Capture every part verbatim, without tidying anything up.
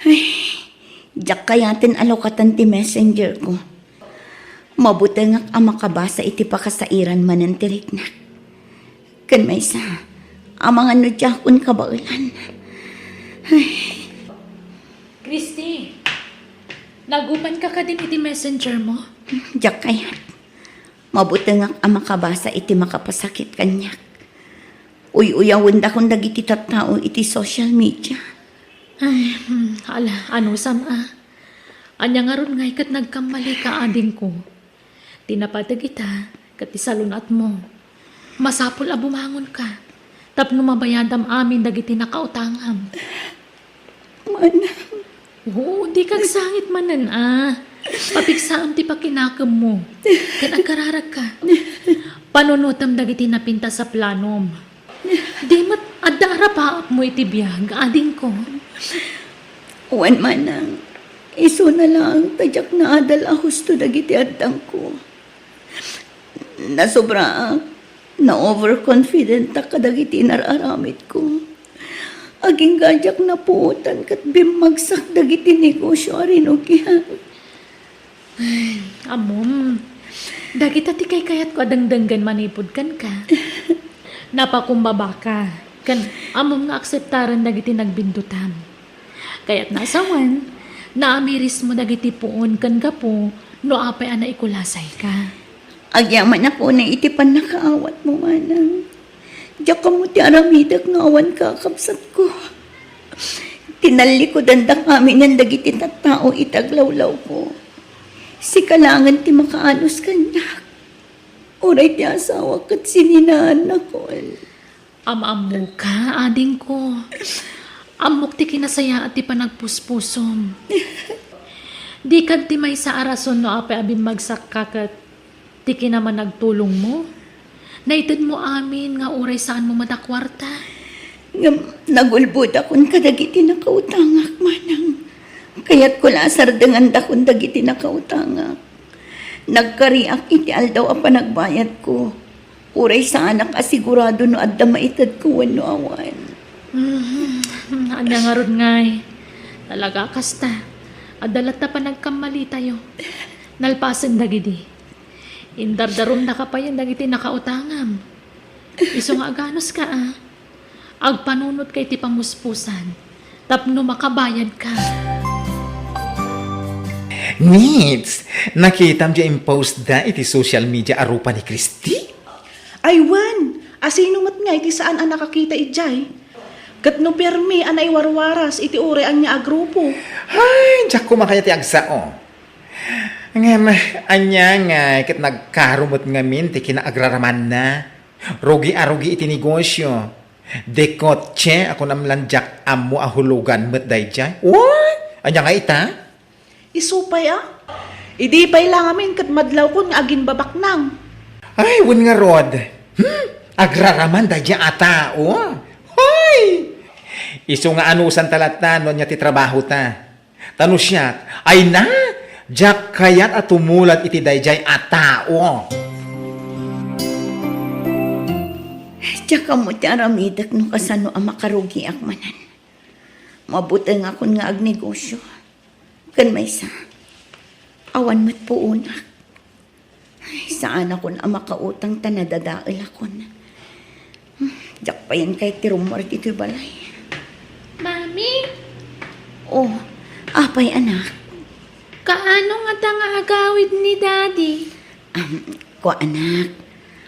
Ay, diak kayaten a lukatan ti messenger ko. Mabutengak a makabasa iti pakasairan manen ti riknak. Ken maysa, amangan no diakon kabaelan. Ay. Christy, nagupanka kadin iti messenger mo? Diak kayat. Mabutengak a makabasa iti makapasakit kaniak. Uy-uyawendakon dagiti tattao iti social media. Ay, hmm, ala, anusam a. Ania ngarud ngay ket nagkammalika, adingko? Ti napateg ita ket ti salun-atmo. Masapul a bumangonka tapno mabayadam amin dagiti nakautangam. Manang. Oo, dika agsangit manen a. Papigsaem ti pakinakemmo. Ket agkararagka. Panunotem dagiti napintas a planom. Di met adda arapaapmo iti biag, adingko. Wen, manang, isuna laeng ta diak naadal a husto dagiti addangko. Nasobraak, na-overconfidentak kadagiti inar-aramidko. Agingga diak napuotan ket bimmagsak dagiti negosio a rinugian. Ay, ammom, dagita ti kaykayatko a dengdenggen manipud kenka. Napakumbabaka, ken ammom nga akseptaren dagiti nagbindutam. Kayatna a sawen, naamirismo dagiti puon ken gapu no apay a naikulasayka. Agyamanak unay iti pannakaawatmo, manang. Diak ammo ti aramidek no awan kakabsatko. Tinallikudandak aminen dagiti tattao iti aglawlawko. Sika laengen ti makaanus kaniak. Uray ti asawak ket sininaannakon. Am-ammoka, adingko. Ammok ti kinasayaat ti panagpuspusom. Dika ti maysa a rason no apay a bimmagsakka ket ti kinamanagtulongmo. Naitedmo amin nga uray saanmo met a kuarta. Ngem nagulbodakon kadagiti nakautangak, manang. Kayatko la a sardengandakon dagiti nakautangak. Nagkariak iti aldaw a panagbayadko. Uray saanak a sigurado no adda maitedko wenno awan. Mhm. Ania ngarud ngay? Talaga a kasta. Adda latta panagkammalitayo. Nalpasen dagidi. Indardarumdaka payen dagiti nakautangam. Isu nga aganuska a. Agpanunotka iti pamuspusan tapno makabayadka. Nits, nakitam diay impostda iti social media a rupa ni Christy? Ay wen, asino met nga iti saan a nakakita idiay? Ket no permi a naiwarwaras iti uray ania a grupo? Ay, diak koma kayat ti agsao. Ngem, ania nga ket nagkaro met ngamin ti kinaagraramanna? Rugi a rugi iti negosio. Dekotse a kunam lan diak ammo a hulogan met daydiay. Uy! Ania nga ita? Isu pay a? Idi pay la ngamin ket madlawkon nga agimbabaknang. Ay, wen ngarud. Hmm? Agraraman daydiay a tao? Hoy! Isu nga anusanta latta no ania ti trabahota. Ta no siak, ay na, diak kayat a tumulad iti daydiay a tao. Diak ammo ti aramidek no kasano a makarugiak manen. Mabutengakon nga agnegosio. Ken maysa, awan met puonak. Ay, saanakon a makautang ta nadadaelakon. Hmm, diak payen kayat ti rummuar ditoy balay. Mami? Oh, apay, anak? Kaano ngata nga agawid ni Daddy? Am, kua, anak.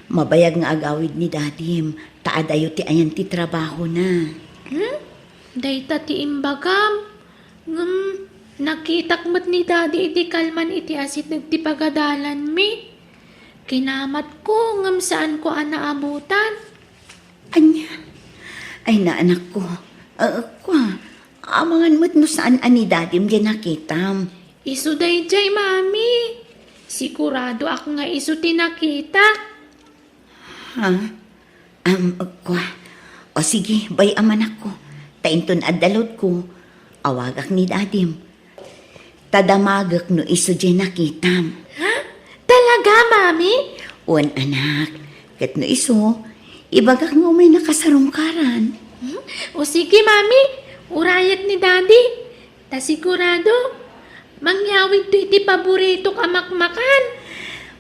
Mabayag nga agawid ni Dadim, ta adayo ti ayan ti trabahona. Hmm? Dayta ti imbagam. Ngem, nakitak met ni Daddy idi kalman iti asideg ti pagadalanmi. Kinamatko, ngem saanko a naabutan. Ania? Ay, naanakko. Ah, kua, amangan met no saan a ni Dadim diay nakitam. Isu daydiay, Mami. Siguradoak nga isu ti nakitak. Ha? Am, kua. O sige, bay-am, anakko. Ta inton adda loadko, awagak ni Dadim. Ta damagek no isu diay nakitam. Ha? Talaga, Mami? Wen, anak. Ket no isu, ibagak nga umaynaka sarungkaran. Hmm? O sige, Mami. Urayek ni Daddy. Ta sigurado, mangyawidto iti paboritok a makmakan.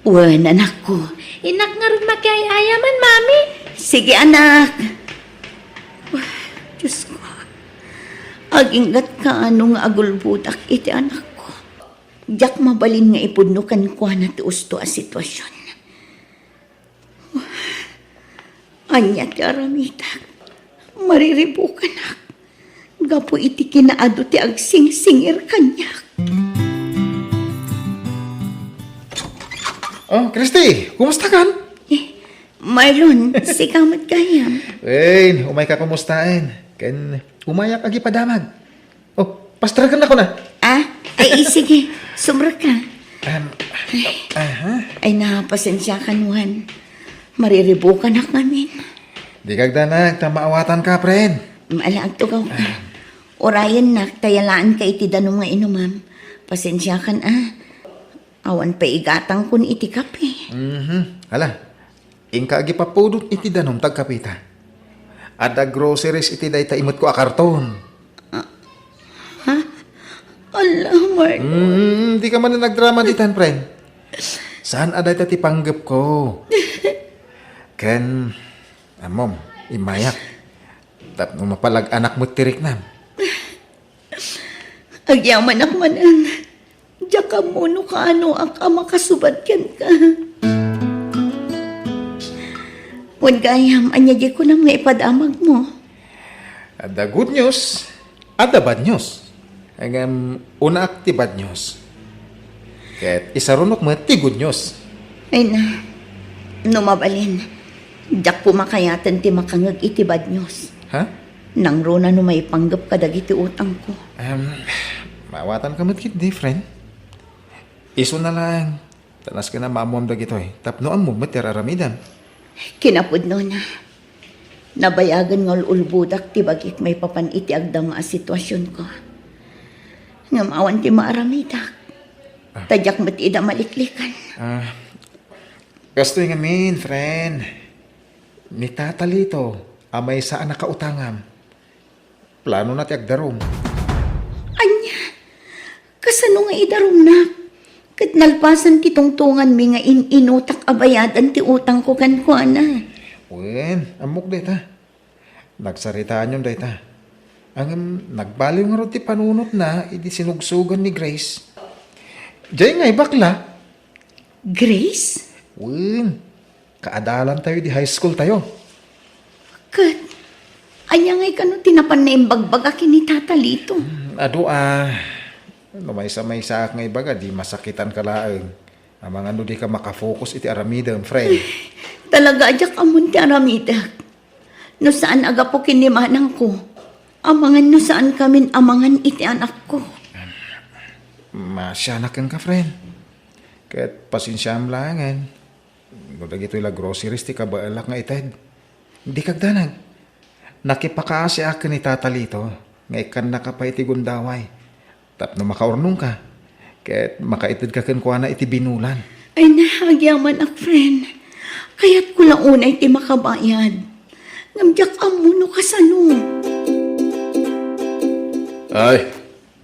Wen, anakko. Innak ngarud makiay-ayaman, Mami. Sige, anak. Diyos ko, agingga't kaano nga agulbodak iti anakko. Diak mabalin nga ipudno kenkuana ti usto a sitwasion. Ania ti aramidak? Mariribukanak gapu iti kinaadu ti agsingsingir kaniak. Oh, Christy, kumusta kan? Eh, Marlon, sika met gayam. Wen, umay ka kumustaen. Ken umayak agipadamag. Oh, pastreken ako na. Ah, ay, sige. Sumrek ka. Em, aha. Ay na, pasensiakan, Juan. Mariribukanak ngamin. Di kagdanag, ta maawatan ka, friend. Ala, agtugaw ka. Urayennak, ta yalaanka iti danum nga inumam. Pasensiakan, ah. Awan pay igatangkon iti kape. Mhm. Hala, inka agipapudot iti danum ta agkapeta. Adda groceries iti dayta imetko a karton. Ah, ha? Ala, Mark. Mm, di ka man nagdrama ditan, friend. Saan a dayta ti panggepko? Ken, ammom, immayak. Tapno mapalag-anak met ti riknam. Agyamanak manen. Diak ammo no kaanoak a makasubad kenka. Wen gayam, ania diay kunam nga ipadamagmo? Adda good news, adda bad news. Ngem, unaak ti bad news. Ket isarunok met ti good news. Ay na, no mabalin, diak pumakayaten ti makangeg iti bad news. Ha? Nangruna no maipanggep kadagiti utangko. Em, maawatanka met ketdi, friend. Isuna laeng, ta nasken a maammoam dagitoy, tapno ammom met ti ar-aramidem. Kinapudnona, nabayagen nga ul-ulbodak ti bagik maipapan iti agdama a situasionko. Ngem awan ti maaramidak. Ah. Ta diak met ida maliklikan. Ah, kastoy ngamin, friend. Ni Tata Lito a maysa a nakautangam. Planona ti agdarum. Ania? Kasano nga idarumnak? Ket nalpasan ti tungtonganmi nga in-inutak a bayadan ti utangko kenkuana. Wen, ammok dayta. Nagsaritaanyon dayta. Ngem nagbaliw ngarud ti panunotna idi sinugsogan ni Grace. Diay ngay bakla. Grace? Wen, kaadalantayo idi high school tayo. Ket, ania ngay kano ti napan naimbagbaga ken ni Tata Lito? Hmm, adu a, no maysa-maysaak nga ibaga, di masakitanka laeng. Amangan no dika makafocus iti aramidem, friend. Talaga a diak ammon ti aramidek. No saan a gapu ken ni manangko, amangan no saankamin amangan iti anakko. Masianak kenka, friend. Ket pasensiam laengen no dagitoy la groceries ti kabaelak nga ited. Dika agdanag. Nakipakaasiak ken ni Tata Lito nga ikkannaka pay iti gundaway tapno makaurnongka ket makaitedka kenkuana iti binulan. Ay na, agyamanak, friend. Kayatko la unay ti makabayad. Ngem diak ammo no kasano. Ay,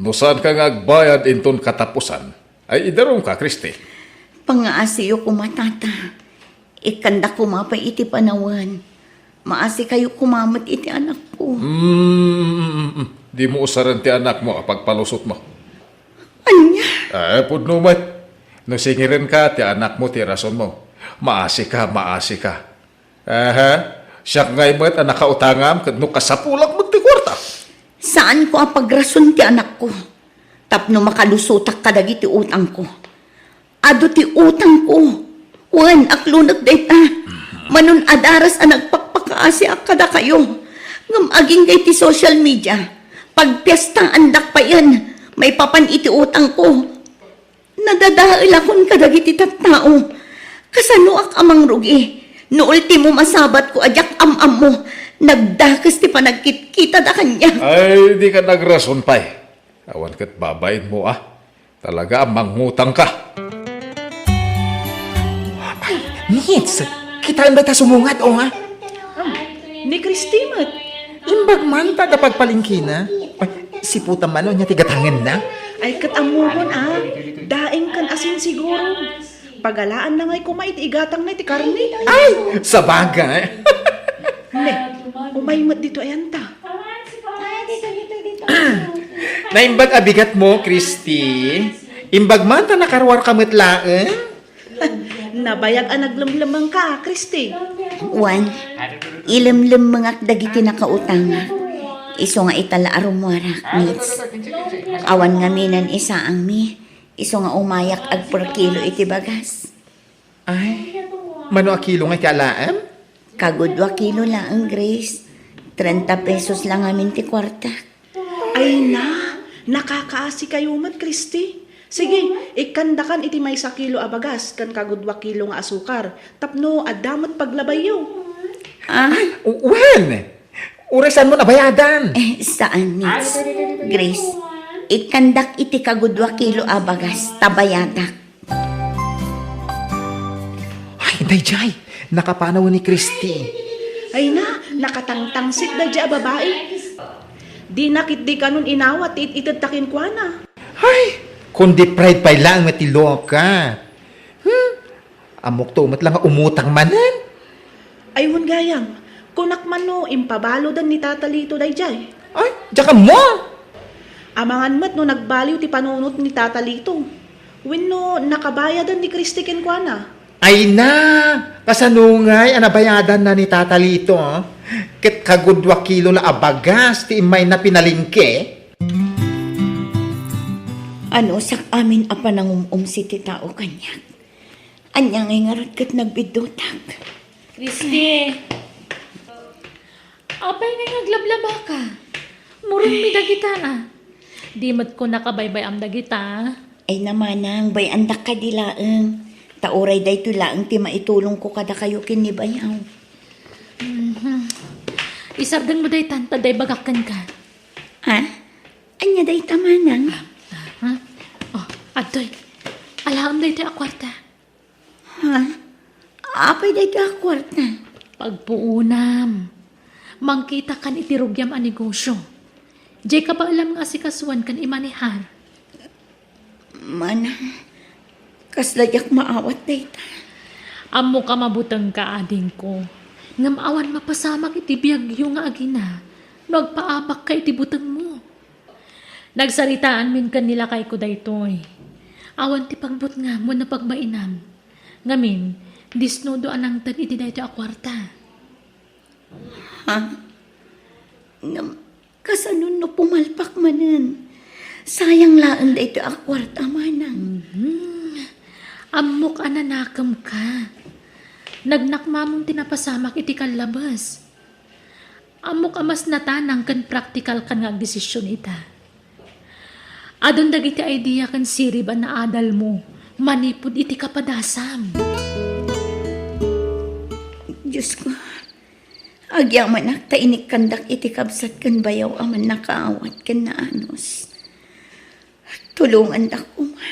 no saanka nga agbayad inton katapusan, ay idarumka, Christy. Pangaasiyo koma, Tata. Ikkanda koma pay iti panawen. Maasikayo koma met iti anakko. Mm, mm, mm, mm. Dimo usaren ti anakmo a pagpalusotmo. Ania? Eh, pudno met. No singirenka, ti anakmo ti rasonmo. Maasika, maasika. Aha, siak ngay met a nakautangam ket no kasapulak met ti kuarta. Saanko a pagrason ti anakko tapno makalusotak kadagiti utangko. Adu ti utangko. Wen, aklonnek dayta. Manon a daras a nagpakpakaasiak kadakayo. Ngem agingga iti social media, pagpiestaandak payen maipapan iti utangko. Nadadaelakon kadagiti tattao. Kasanoak a mangrugi? No ultimo masabatko a diak am-ammo, nagdakes ti panagkitkitada kaniak. Ay, dika nagrason pay. Awan ket babainmo a. Talaga a mangutangka. Ay, Nits, kitaem dayta sumungad, o, ha? Ni Christy met. Imbag man ta adda pagpalengkena. Ay, Siputan man no ania ti gatangenna? Ay, ket ammomon, a. Daing ken asin siguro. Pagalaanna ngay koma iti igatangna iti karne. Ay, sabagay. Ne, umay met ditoy anta. Naimbag a bigatmo, Christy. Imbag man ta nakaruarka met laeng. Nabayag a naglemlemmengka, Christy. Wen, ilemlemmengak dagiti nakautangak. Isu nga ita la a rummuarak, Nits. Awan ngamin a isaangmi. Isu nga umayak agperkilo iti bagas. Ay, mano a kilo nga iti alaem? Kagudua kilo laeng, Grace. Trenta pesos la ngamin ti kuartak. Ay na, nakakaasikayo met, Christy. Sige, ikkandakan iti maysa kilo a bagas ken kagudua kilo nga asukar tapno adda met paglabayyo. Ah? Wen! Uray saanmon a bayadan. Eh, saan, Nits. Grace, ikkandak iti kagudua kilo a bagas, ta bayadak. Ay, daydiay, nakapanaw ni Christy. Ay na, nakatangtangsit daydiay a babai. Dina ketdi kanon inawat ti it-itedta kenkuana. Ay, kundi pride pay laeng ti loka. Hmm? Ammokto met la nga umutang manen. Ay, wen gayam, kunak man no impabalodan ni Tata Lito daydiay. Ay, diak ammo. Amangan met no nagbaliw ti panunot ni Tata Lito. Wenno nakabayadan ni Christy kenkuana. Ay na, kasano ngay a nabayadanna ni Tata Lito? Ket kagudua kilo la a bagas ti immayna pinalengke. Anusak amin a panangum-umsi ti tao kaniak. Ania ngay ngarud ket nagbiddutak? Christy! Apay ngay nga aglablabaka? Muronmi dagita, a. Di met ko nakabaybay-am dagita. Ay na manang, bay-andak kadi laeng. Ta uray daytoy laeng ti maitulongko kadakayo ken ni bayaw. Mhm. Isardengmo daytan, ta adda ibagak kenka. Ha? Ania dayta manang? Ah, ah. Oh, adtoy. Alaem daytoy a kuarta. Ha? Apay daytoy a kuarta? Pagpuonam. Mangkitakan iti rugiam a negosio. Diay kabaelam nga asikasuan ken imanehar. Manang, kasla diak maawat dayta. Ammok a mabutengka, adingko. Ngem awan mapasamak iti biagyo nga agina no agpaabakka iti butengmo. Nagsaritaanmin ken ni lakayko daytoy. Awan ti pagbutngam wenno pagbainam. Ngamin, disnudo a nangted iti daytoy a kuarta. Ha? Ngem, kasano no pumalpak manen? Sayang laeng daytoy a kuarta, manang. Mhm. Ammok a nanakemka. Nagnakmamon ti napasamak iti kallabes. Ammok a mas natanang ken praktikalkan nga agdesision ita. Adun dagiti idea ken sirib a naadalmo manipud iti kapadasam. Diosko, agyamanak ta inikkandak iti kabsat ken bayaw a mannakaawat ken naanus. Tulongandak koma.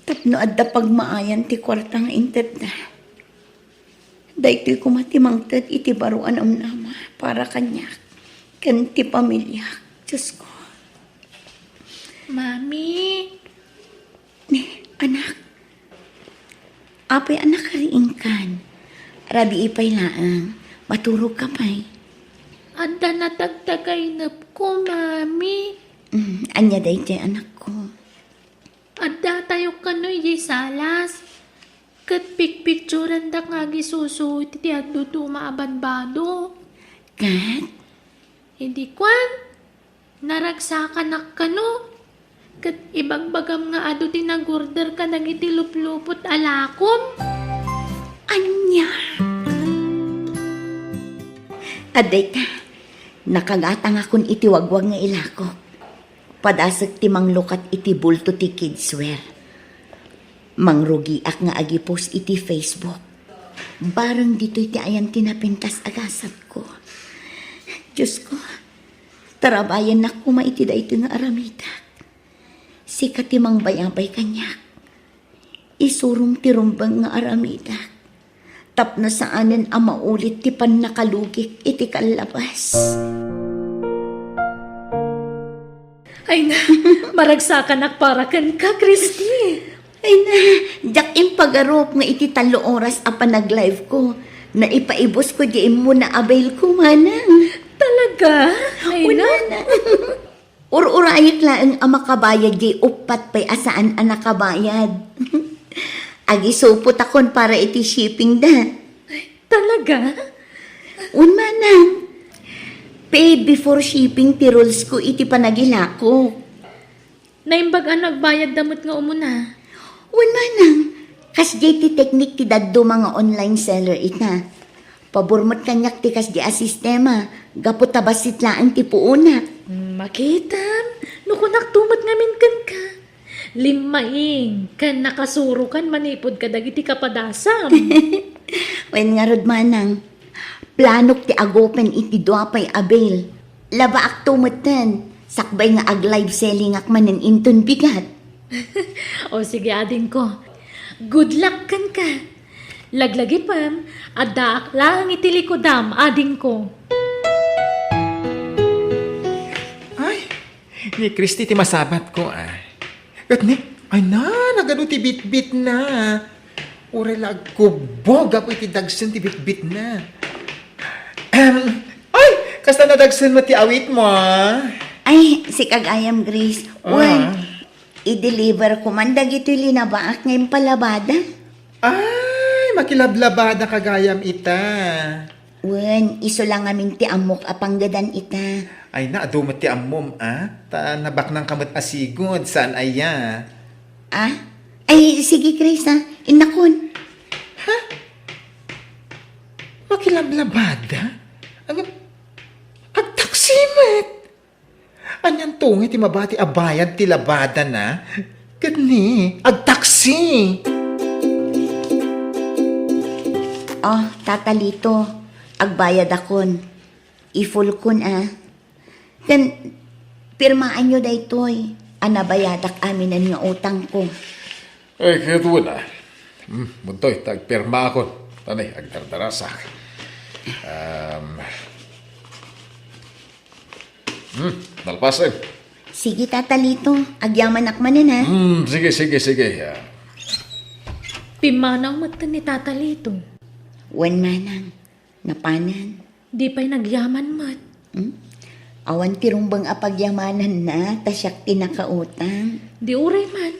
Tapno adda pagmaayan ti kuarta nga intedda. Daytoy koma ti mangted iti baro a namnama para kaniak ken ti pamiliak. Diosko. Mami. Ni, anak. Apay a nakariingkan? Rabii pay laeng. Maturogka pay. Adda natagtagaynepko, Mami. Mm, ania daytoy, anakko? Addatayo kano idiay salas, ket pikpikturandak nga agisusuot iti aduduma a badbado. Ket? Idi kuan, naragsakanak kano, ket ibagbagam nga adu ti nag-order kadagiti luplupot a lakom. Ania? Adda ita, nakagatangakon iti wagwag nga ilakok. Padasek ti manglukat iti bulto ti kidswear. Mangrugiak nga agi-post iti Facebook. Bareng ditoy ti ayan ti napintas a gasatko. Diosko, tarabayannak koma iti daytoy nga aramidak. Sika ti mangbayabay kaniak. Isurom ti rumbeng nga aramidak tapno saanen a maulit ti pannakalugik iti kallabas. Ay na, maragsakanak para kenka, Christy. Ay na, diak impagarup nga iti tallo oras a panag-live ko, naipaibus ko di immo na avail ko, manang. Talaga? Ay na. Una na. Ur-urayek laeng a makabayad di uppat pay a saan a nakabayad. Agisuputakon para iti shipping da. Talaga? Wen, manang. Pay before shipping ti rules ko iti panagilako. Naimbag a nagbayad da met nga umuna. Wen, manang. Kasdiay ti teknik ti dadduma nga online seller ita. Pabor met kaniak ti kasdi a sistema, gapu ta bassit laeng ti puonak. Hmm, makitam, no kunakto met ngamin kenka. Limmaing, ken nakasurokan manipud kadagiti kapadasam. Wen ngarud, manang, planok ti agupen iti dua pay a avail. Labaakto metten, sakbay nga ag-live sellingak manen inton bigat. O sige, adingko. Good luck kenka. Laglagipem, addaak laeng iti likudam, adingko. Ay, ni Christy ti masabatko, ah. Ket ni, ay na, nagadu ti bitbitna. Uray la agkubbo gapu iti dagsen ti bitbitna. Em, ay, kasta nadagsen met ti awitmo, ah. Ay, sika gayam, Grace. Ah. Wen, i-deliver ko man dagitoy linabaak nga impalabada. Ay, makilablabada ka gayam ita. Wen, isu la ngamin ti ammok a panggedan ita. Ay na, adu met ti ammom, a? Ta nabaknangka met a sigud, saan aya? Ah? Ay, sige, Chris, ah. Innakon. Ha? Makilablabada? Ag-, agtaksi met? Anianto nga iti mabati a bayad ti labadana? Ket ni, agtaksi! Oh, Tata Lito, agbayadakon. I-full kon, a. Ken, pirmaanyo daytoy a nabayadak aminen nga utangko. Ay, ket wen, a. Hmm, buntoy, ta agpirmaakon. Tani, agdardarasak. Um, Hmm, nalpasen. Sige, Tata Lito. Agyamanak manen, a. Hmm, sige, sige, sige. Ah. Pimmanaw metten ni Tata Lito. Wen, manang. Napanan. Di pay nagyaman met. Hmm? Awan ti rumbeng a pagyamananna, ta siak ti nakautang. Di uray man.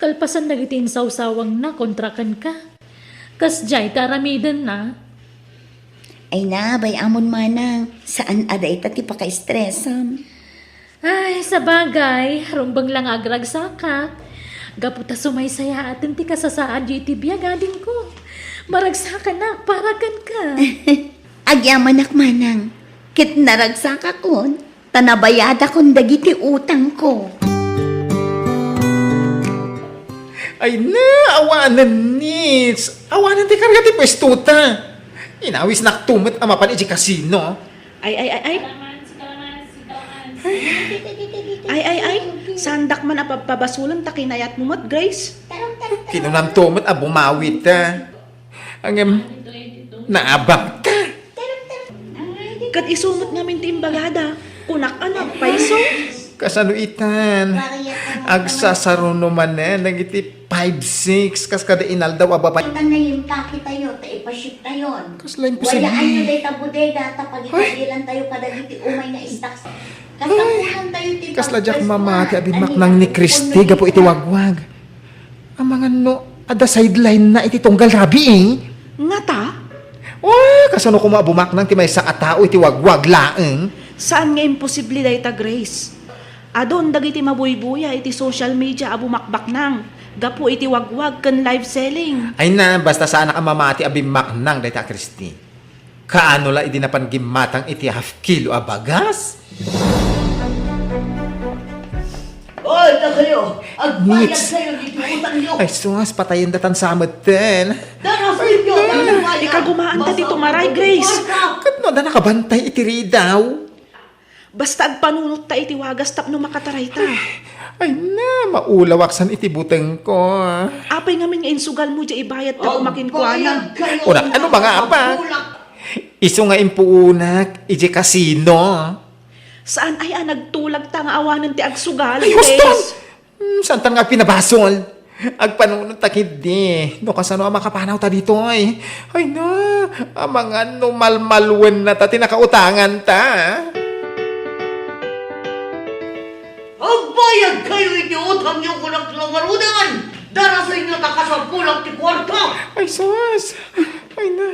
Kalpasan dagiti insawsawangna kontra kenka. Kasdiay ti aramidenna. Ay na, bay-amon manang, saan a dayta ti pakaestresam. Ay, sabagay, rumbeng la nga agragsakak. Gapu ta sumaysayaaten ti kasasaadyo iti biag, adingko. Maragsakanak para kenka. Agyamanak manang, ket naragsakakon. Ta nabayadakon dagiti utangko. Ay na, awanen, Nits. Awanen ti karga ti puestota. Inawisnakto met a mapan iti kasino. Ay, ay, ay, ay. Ay, ay, ay. Saandak man a pabpabasolen ta kinayatmo met, Grace. Kinunamto met a bumawita. Ngem, naabakta. Ket isu met ngamin ti imbagada, kunak a nagpayso. Kasano itan? Agsasaruno manen dagiti five six kas kada inaldaw a babae. Ita nga impakitayo, ta ipaship tayon. Kasla imposible. Wayaanyo dayta bodega, ta pagitabilantayo kadagiti umay nga stocks. Ay, kasla diak mamati a bimmaknang ni Christy gapu iti wagwag. Amangan no, adda sideline na iti tunggal rabii, eh. Ngata? Oh, kasano koma a bumaknang ti maysa a tao iti wagwag laeng? Saan nga imposible dayta, Grace. Adun dagiti mabuybuya iti social media a bumakbaknang gapu iti wagwag ken live selling. Ay na, basta saanak a mamati a bimmaknang dayta a Christy. Kaano la idi napan gimmatang iti half kilo a bagas? Oy, dakayo! Agbayad kayo ditoy utangyo! Ay, sus, patayen datan sa metten. Dara sa inyo! Ay, na. Ikagumaanta ti tumaray, Grace. Ket no, adda nakabantay iti ridaw. Basta agpanunot ta iti wagas tapno makataray ta. Ay na, maulawak san iti butengko. Apay ngamin nga insugal mo diay ibayad ta koma kenkuana? Una, ano mga apa? Isu nga impuunak, iti kasino. Saan aya a nagtulagta nga awanen ti agsugal, Ay, Grace? Huston! Hmm, saantan nga agpinabasol? Agpanunot ta ketdi. No kasano a makapanaw ta ditoy? Ay na, amangan no malmalwen na ta ti nakautangan ta. Agbayad kayo iti utang yo kunak la ngaruden. Darasenyo ta kasapulak ti kuarta. Ay, sus. Ay na.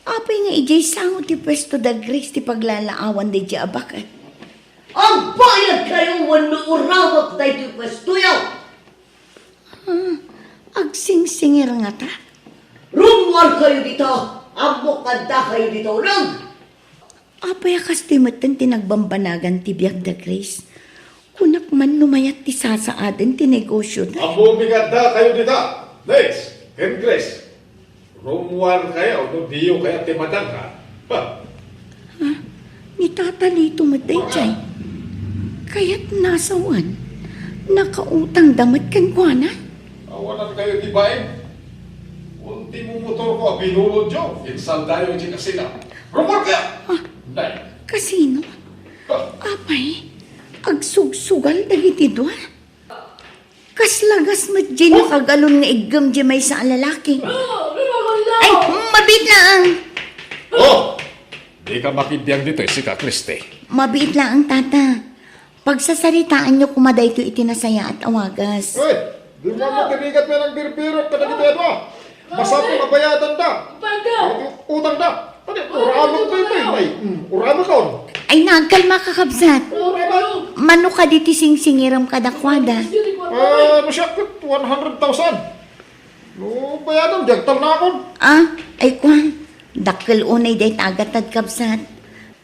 Apay nga idiay sango ti puesto da Grace ti paglalaawan daydi a baket? Agbayad kayo wenno urawek daytoy puestoyo. Ah, agsingsingir ngata? Rummuar kayo dita. Ammok nga adda kayo dita uneg. Apay a kastoy metten ti nagbambanagan ti biag da Grace? Kunak man no mayat ti sasaaden ti negosyo na. Ammom nga adda kayo dita, Lex ken Grace. Rummuar kayo no diyo kayat ti madangka. Ha? Ha? Ni Tata Lito met daydiay. Kayat nasawen, nakautang da met kenkuana? Awanan kayo ti bain. Kunti mo motor ko a binulod yo, insaldayo iti kasina. Rummuar kayo! Ah, Nay. Kasino? Ah. Apay, agsugsugal dagiti dua? Kasla gas met diay nakagalon nga iggem diay maysa a lalaki. Ay, mabiit laeng. Oh! Di ka makibiag ditoy, sika, Christy. Mabiit laeng, Tata. Pagsasaritaanyo koma daytoy iti nasayaat a wagas. Uy, di mo mo tirigat nga nagbirbirok kadagiti ano? Masapul a bayadan da. Utang da. Ano, uramag kayo, bay, bay. Hmm, uramag ka, on. Ay, nagkalma ka, kabsat. Uramag. Mano kadi ti singsingirem kadakuada? Ah, no siya, one hundred thousand. No, bayadan, diagtal na akon. Ah, ay, kuan. Dakkel unay day tagad, kabsat.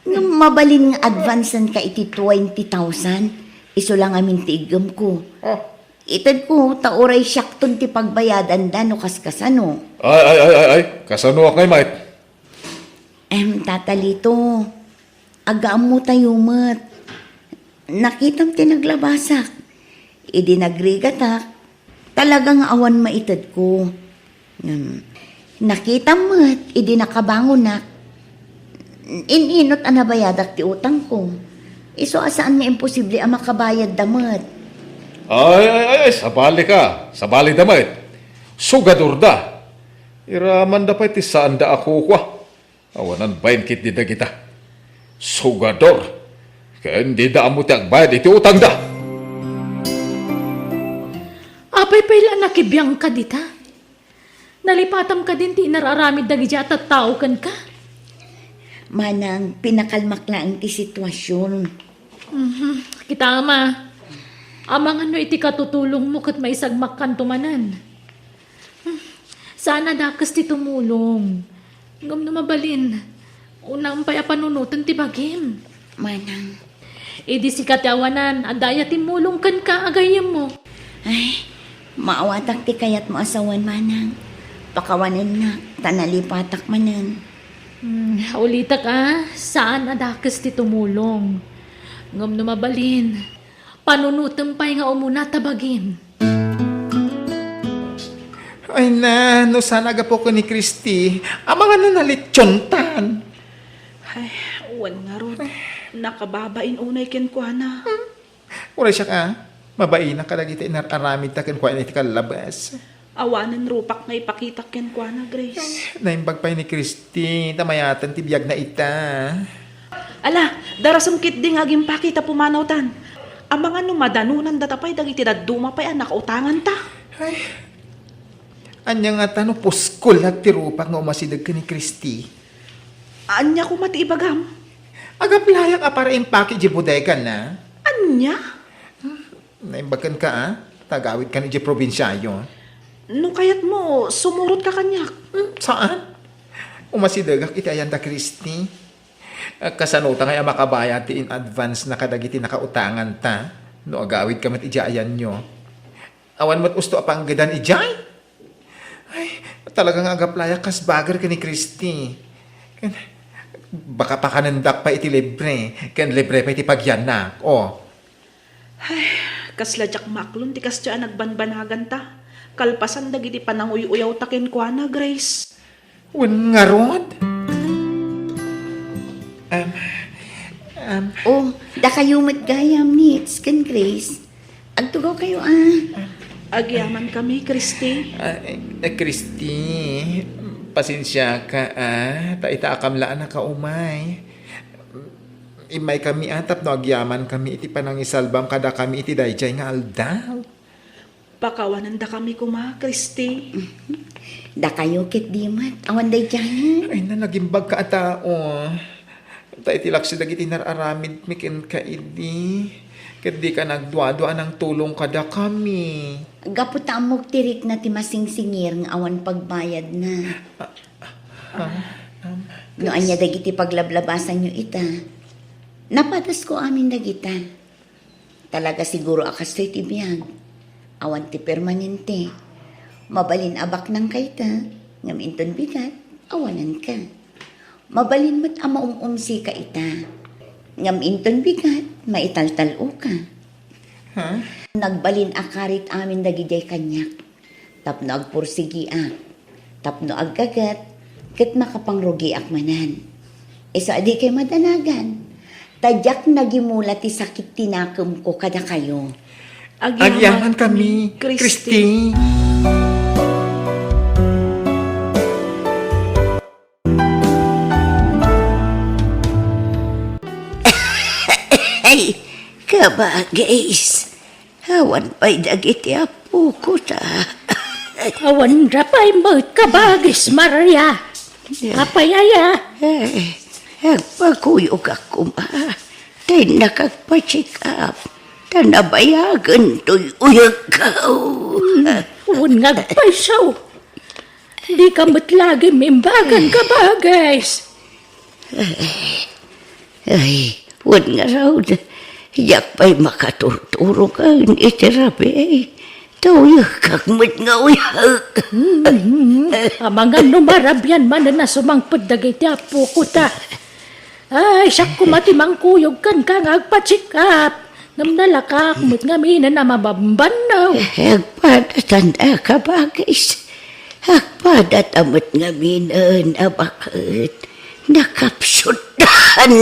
Ngem mabalin nga advancean ka iti twenty thousand. Isu la ngamin ti iggem ko. Ah. Itedko, ta uray siakton ti pagbayadanda no kaskasano. Ay, ay, ay, ay, ay. Kasanoak ngay, Mike? Em, Tata Lito, agaammo tayo met. Nakitam ti naglabasak. Idi nagrigatak, talaga nga awan maitedko. Ngem, nakitam met, idi nakabangonak, in-inot a nabayadak ti utangko. Isu a saan nga imposible a makabayadda met. Ay, ay, ay, ay, sabali ka. Sabali da met. Sugador da. Iramanda pay ti saanda a kukua. Awanan bain ketdi dagita. Sugador. Ken dida ammo ti agbayad iti utangda. Apay pay la nakibiangka dita? Nalipatam kadin ti inar-aramid dagiti a tattao kenka? Manang, pinakalmak laeng ti situasion. Mhm. Kita, Ama. Amangan no iti katutulongmo ket maisagmakkanto manen. Hmm. Saan a dakes ti tumulong. Ngem no mabalin, unam pay a panunoten ti bagim. Manang. Idi sika ti awanan, adda aya timmulong kenka a gayyemmo? Ay, maawatak ti kayatmo a sawen, Manang. Pakawanennak, ta nalipatak manen. Hmm, ulitek a, saan a dakes ti tumulong. Ngem no mabalin, panunotem pay nga umuna ta bagim. Ay na, no saan a gapu ken ni Christy, amangan no nalitsiontan. Ay, wen ngarud, nakababain unay kenkuana. Hmm. Uray siak a, mabainak kadagiti inar-aramidta kenkuana iti kallabas. Awanen rupak nga ipakitak kenkuana, Grace. Naimbag pay ni Christy, ta mayaten ti biagna ita. Ala, darasem ketdi nga agimpaki ta pumanawtan. Amangan no madanonan data pay dagiti dadduma pay a nakautanganta. Ay, ania ngata no puskol ti rupak nga umasideg ken ni Christy? Ania koma ti ibagam? Agaplayak a para impaki idiay bodegana. Ania? Naimbag kenka, a? Tagawidkan idiay probinsiayo. No kayatmo, sumurotka kaniak. Hmm, saan? Umasidegak iti ayanda Christy. Kasano ta ngay a makabayad ti in-advance na kadagiti nakautanganta no agawidka met idiay ayanyo? Awan met usto a panggedan idiay? Ay, talaga nga agaplayak kas bagger ken ni Christy. Ken, baka pakanendak pay iti libre, ken libre pay ti pagyannak. Oh. Ay, kasla diak maklon ti kasdiay a nagbanbanaganta. Kalpasan dagiti pananguy-uyawta kenkuana, Grace. Wen ngarud? Em, Am. Oh, dakayo met gayam ni Nits ken Grace. Agtugaw kayo, ah. Agyamankami, Christy. Ah, eh, eh, Christy, pasensiaka, ah. Ta ita a kamla a nakaumay. Immaykami, ah, tapno agyamankami iti panangisalbam kadakami iti daydiay nga aldaw. Pakawanendakami koma, Christy. Dakayo ket di met, awan daydiayen. Ay, nanagimbag ka a tao. Ta iti laksi dagiti nar-aramidmi kenka idi, ket dika nagduadua a nangtulong kadakami. Gapu ta ammok ti rikna ti masingsingir nga awan pagbayadna. Ah, ah, um, No ania dagiti paglablabasanyo ita, napadasko amin dagita. Talaga siguro a kastoy ti biag. Awan ti permanente. Mabalin a baknangka ita, ngem inton bigat, awananka. Mabalin met a maum-umsika ita, ngem inton bigat, maitaltal-oka. Ha? Nagbalin a karit amin dagidiay kaniak. Tapno agpursigiak, tapno aggagat, ket makapangrugiak manen. Isu a dikay madanagan, ta diak nagimula ti sakit ti nakemko kadakayo. Agyamankami, Christy. Ay, kabagis. Awan pay dagiti apoko ta. Awan da pay met kabagis, Maria. Apay aya? Eh, agpakuyogak koma. Ta innak agpa-check up. Ta nabayagen toy uyagko. Hmm, wen nga agpayso. Dika met lagi mimbagan, kabagis. Ay, wen ngarud, diak pay makaturturoken iti rabii. Ta uyekkak met nga uyek. Hmm, amangan no marabian manen a sumangpet dagiti apoko ta. Ay, siak koma ti mangkuyog kenka nga agpa-check up. Ngem nalakaak met ngamin a mabambanno. Agpadatan a kabagis. Agpadata met ngaminen a baket. Nakapsutdan.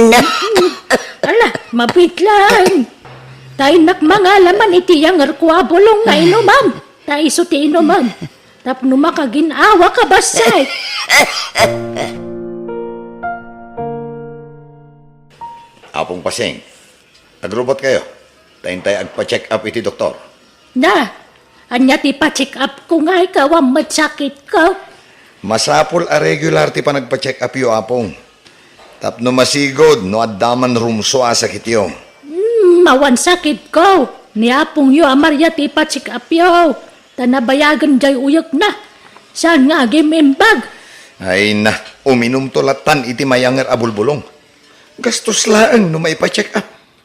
Ala, mabitlang. Ta innak mangala man iti yangerko a bulong nga inumam. Ta isu ti inumam. Tapno makagin-awa ka bassit. Apong Pasing, agrubot kayo. Ta intay agpa-check up iti doktor. Na, ania ti pa-check up ko nga ikaw a met sakit ko? Masapul a regular ti panagpa-check up yo, Apong. Tapno masigud no adda man rumsua a sakityo. Hmm, awan sakitko. Ni apongyo a Maria ti ipa-check upyo. Ta nabayagen jay uyekna. Saan nga agim-imbag. Ay na, uminumto lattan iti mayanger a bulbulong. Gastos laeng no maipa-check up.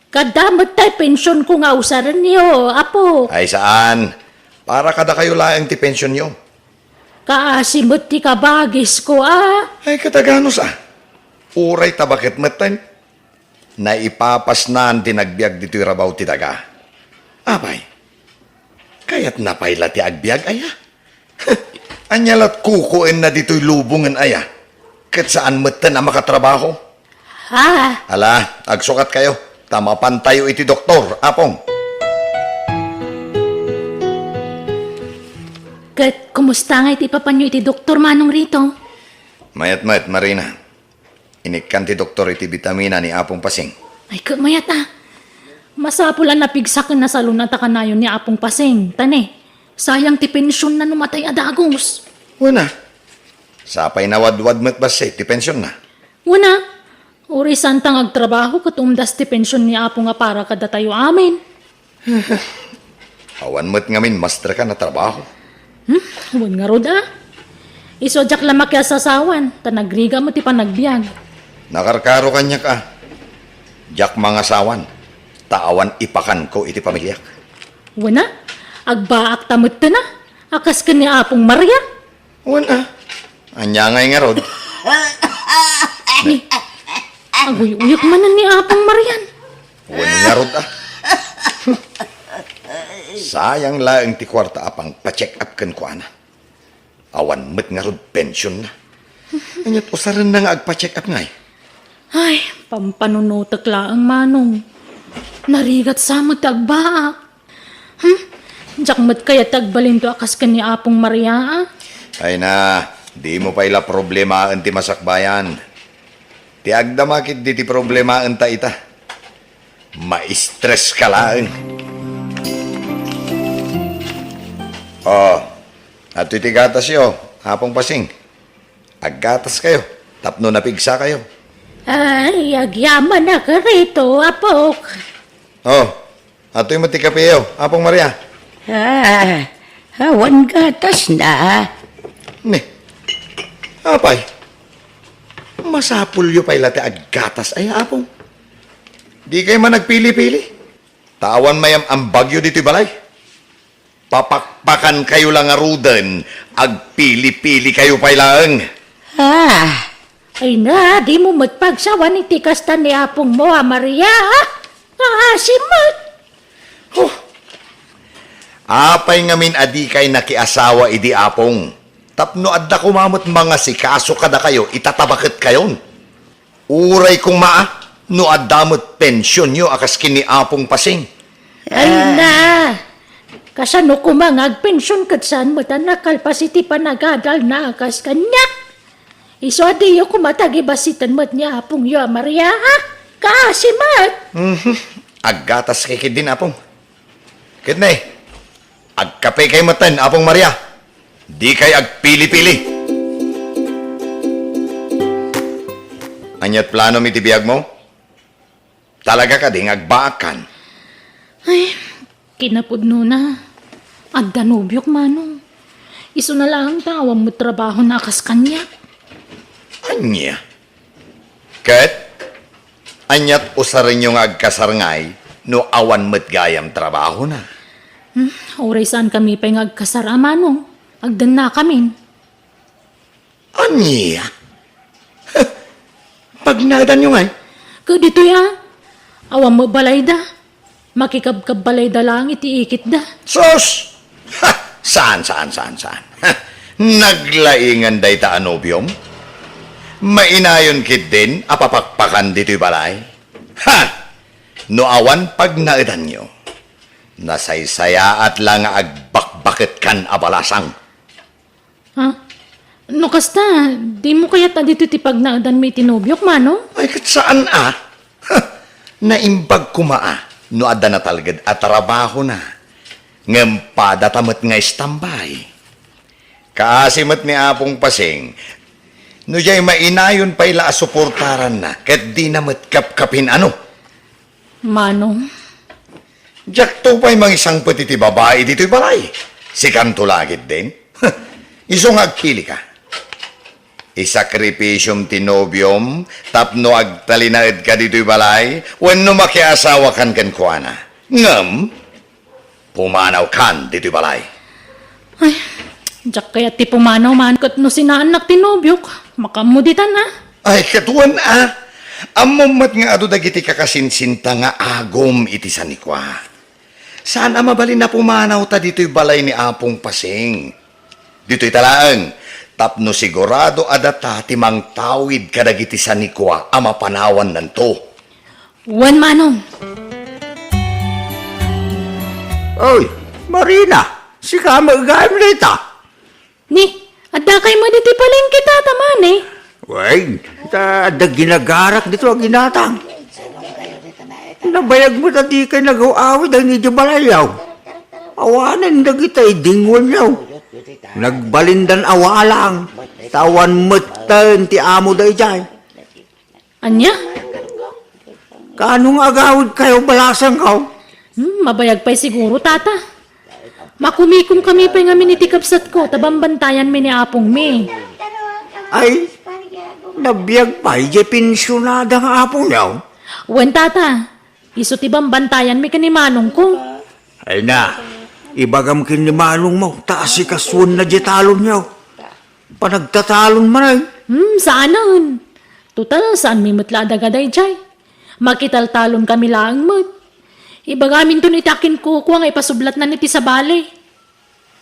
Kadda met tay pensionko nga usarenyo, Apo. Ay saan. Para kadakayo laeng ti pensionyo. Kaasi met ti kabagisko, a. Ay, kataganos, a. Uray ta baket metten. Naipapasnan ti nagbiag ditoy rabaw ti daga. Apay, kayatna pay la ti agbiag, aya? Ania lat kukuenna ditoy lubongen, aya? Ket saan metten a makatrabaho? Ah. Ala, agsukat kayo, ta mapantayo iti doktor, Apong. Ket kumusta nga iti ipapanyo iti doktor, Manong Rito? Mayat met, Marina. Inikkan ti doktor iti bitamina ni Apong Pasing. Ay, ket mayat, a. Masapul a napigsa ken nasalun-at a kanayon ni Apong Pasing. Ta ne, sayang ti pensionna no matay a dagus. Wen a. Sapay nawadwad met bassit ti pensionna. Wen a. Uray saanta nga agtrabaho ket umdas ti pension ni Apo nga para kadatayo amin. Awan met ngamin masterkan a trabaho. Hmm, wen ngarud, a. Isu a diak la makiasasawan, ta nagrigat met ti panagbiag. Nakarkaro kaniak, a. Diak mangasawan, ta awan ipakanko iti pamiliak. Wen a, agbaakta metten a, a kas ken ni Apong Maria. Wen a. Ania ngay ngarud? Ni, aguy-uyek manen ni Apong Marian. Wen ngarud, a. Sayang laeng ti kuarta a pangpa-check up kenkuana. Awan met ngarud pensionna. Ania't usarenna nga agpa-check up ngay? Ay, pampanunutek laeng, Manong. Narigat sa met ti agbaak. Hmm? Diak met kayat ti agbalinto a kas ken ni Apong Maria, a? Ay na, dimo pay la problemaen ti masakbayan. Ti agdama ketdi ti problemaenta ita. Ma-stress ka laeng. Oh, adtoy ti gatasyo, Apong Pasing. Aggatas kayo, tapno napigsa kayo. Ay, agyamanak rito, apok. Oh, atoy met ti kapeyo, Apong Maria. Ah, awan gatas na. Ne, apay, masapulyo pay la ti aggatas ay, Apong. Di kayo man agpili-pili. Ta awan mayam-ambagyo ditoy balay. Papakpakan kayo la ngaruden, agpili-pili kayo pay laeng. Ah, ay na, dimo met pagsawan iti kasta ni apongmo a Maria, a? Kaasi met. Huh. Apay ngamin a di kay nakiasawa idi apong? Tapno adda koma met mangasikaso kadakayo, itatabaket kayon. Uray koma, no adda met pensionyo a kas ken ni Apong Pasing. Ay na! Kasano koma nga agpension ket saan met a nakalpas iti panagadalna a kas kaniak? Isu a diyo koma tagibasiten met ni apongyo a Maria, a? Kaasi met! Mhm. Aggatas kay ketdin, Apong. Ket ne, agkape kay metten, Apong Maria. Di kay agpili-pili. Aniat planom iti biagmo? Talaga kadi nga agbaakan? Ay, kinapudnona, adda nobiok, Manong. Isuna laeng ta awan met trabahona a kas kaniak. Ania? Ket aniat usarenyo nga agkasar ngay no awan met gayam trabahona? Hmm, uray saankami pay nga agkasar a, Manong, agdennakamin. Ania? Pagnaedanyo ngay? Ket ditoy a, awan met balayda. Makikabkabbalayda laeng iti ikitda. Sus! Ha! Saan, saan, saan, saan? Ha! Naglaingan dayta a nobiom? Mainayon ketdin a papakpakan ditoy balay? Ha! No awan pagnaedanyo, nasaysayaat la nga agbakbaketkan a balasang. Ha? No kasta, dimo kayat a ditoy ti pagnaedanmi iti nobiok, Manong? Ay, ket saan a? Ha! Naimbag koma a no adda natalged a trabahona. Ngem padata met nga istambay. Kaasi met ni Apong Pasing, no diay mainayon pay la a suportaranna, ket dina met kapkapin ano. Manong. Diakto pay mangisangpet iti babai ditoy balay. Sikanto la ketdin. Isu nga agpilika. Isakripisiom ti nobiom tapno agtalinaedka ditoy balay wenno makiasawakan kenkuana. Ngem, pumanawkan ditoy balay. Ay, diak kayat ti pumanaw man ket no sinaannak ti nobiok, makaammo ditan a. Ay, ket wen a, ammom met nga adu dagiti kakasinsinta nga agom iti sanikua. Saan a mabalin a pumanawta ditoy balay ni Apong Pasing. Ditoy ta laeng, tapno sigurado a data ti mangtawid kadagiti sanikua a mapanawannanto. Wen, Manong. Oy, Marina, sika met gayam dita? Ni, adda kay met iti palengke, Tata, mani? Wen, ta adda ginagarak dito a ginatang. Nabayag met a di kay nagaw-awid dagiti balayyo. Awanen dagita idingwenyo. Nagbalindan a walang, ta awan metten ti amo daydiay. Ania? Kaano nga agawidkayo, balasangko? Hmm, mabayag pay siguro, Tata. Makumikomkami pay ngamin iti kabsatko ta bambantayanmi ni apongmi. Ay, nabiag pay diay pensionada nga apongyo? Wen, Tata. Isu ti bambantayanmi ken ni manongko. Ay na, ibagam ken ni manongmo ta asikasuenna diay talonyo. Panagtatalon manen. Hmm, saanen. Total, saanmi met la a daga daydiay. Makitaltalonkami laeng met. Ibagaminton iti akinkukua nga ipasublatnan iti sabali.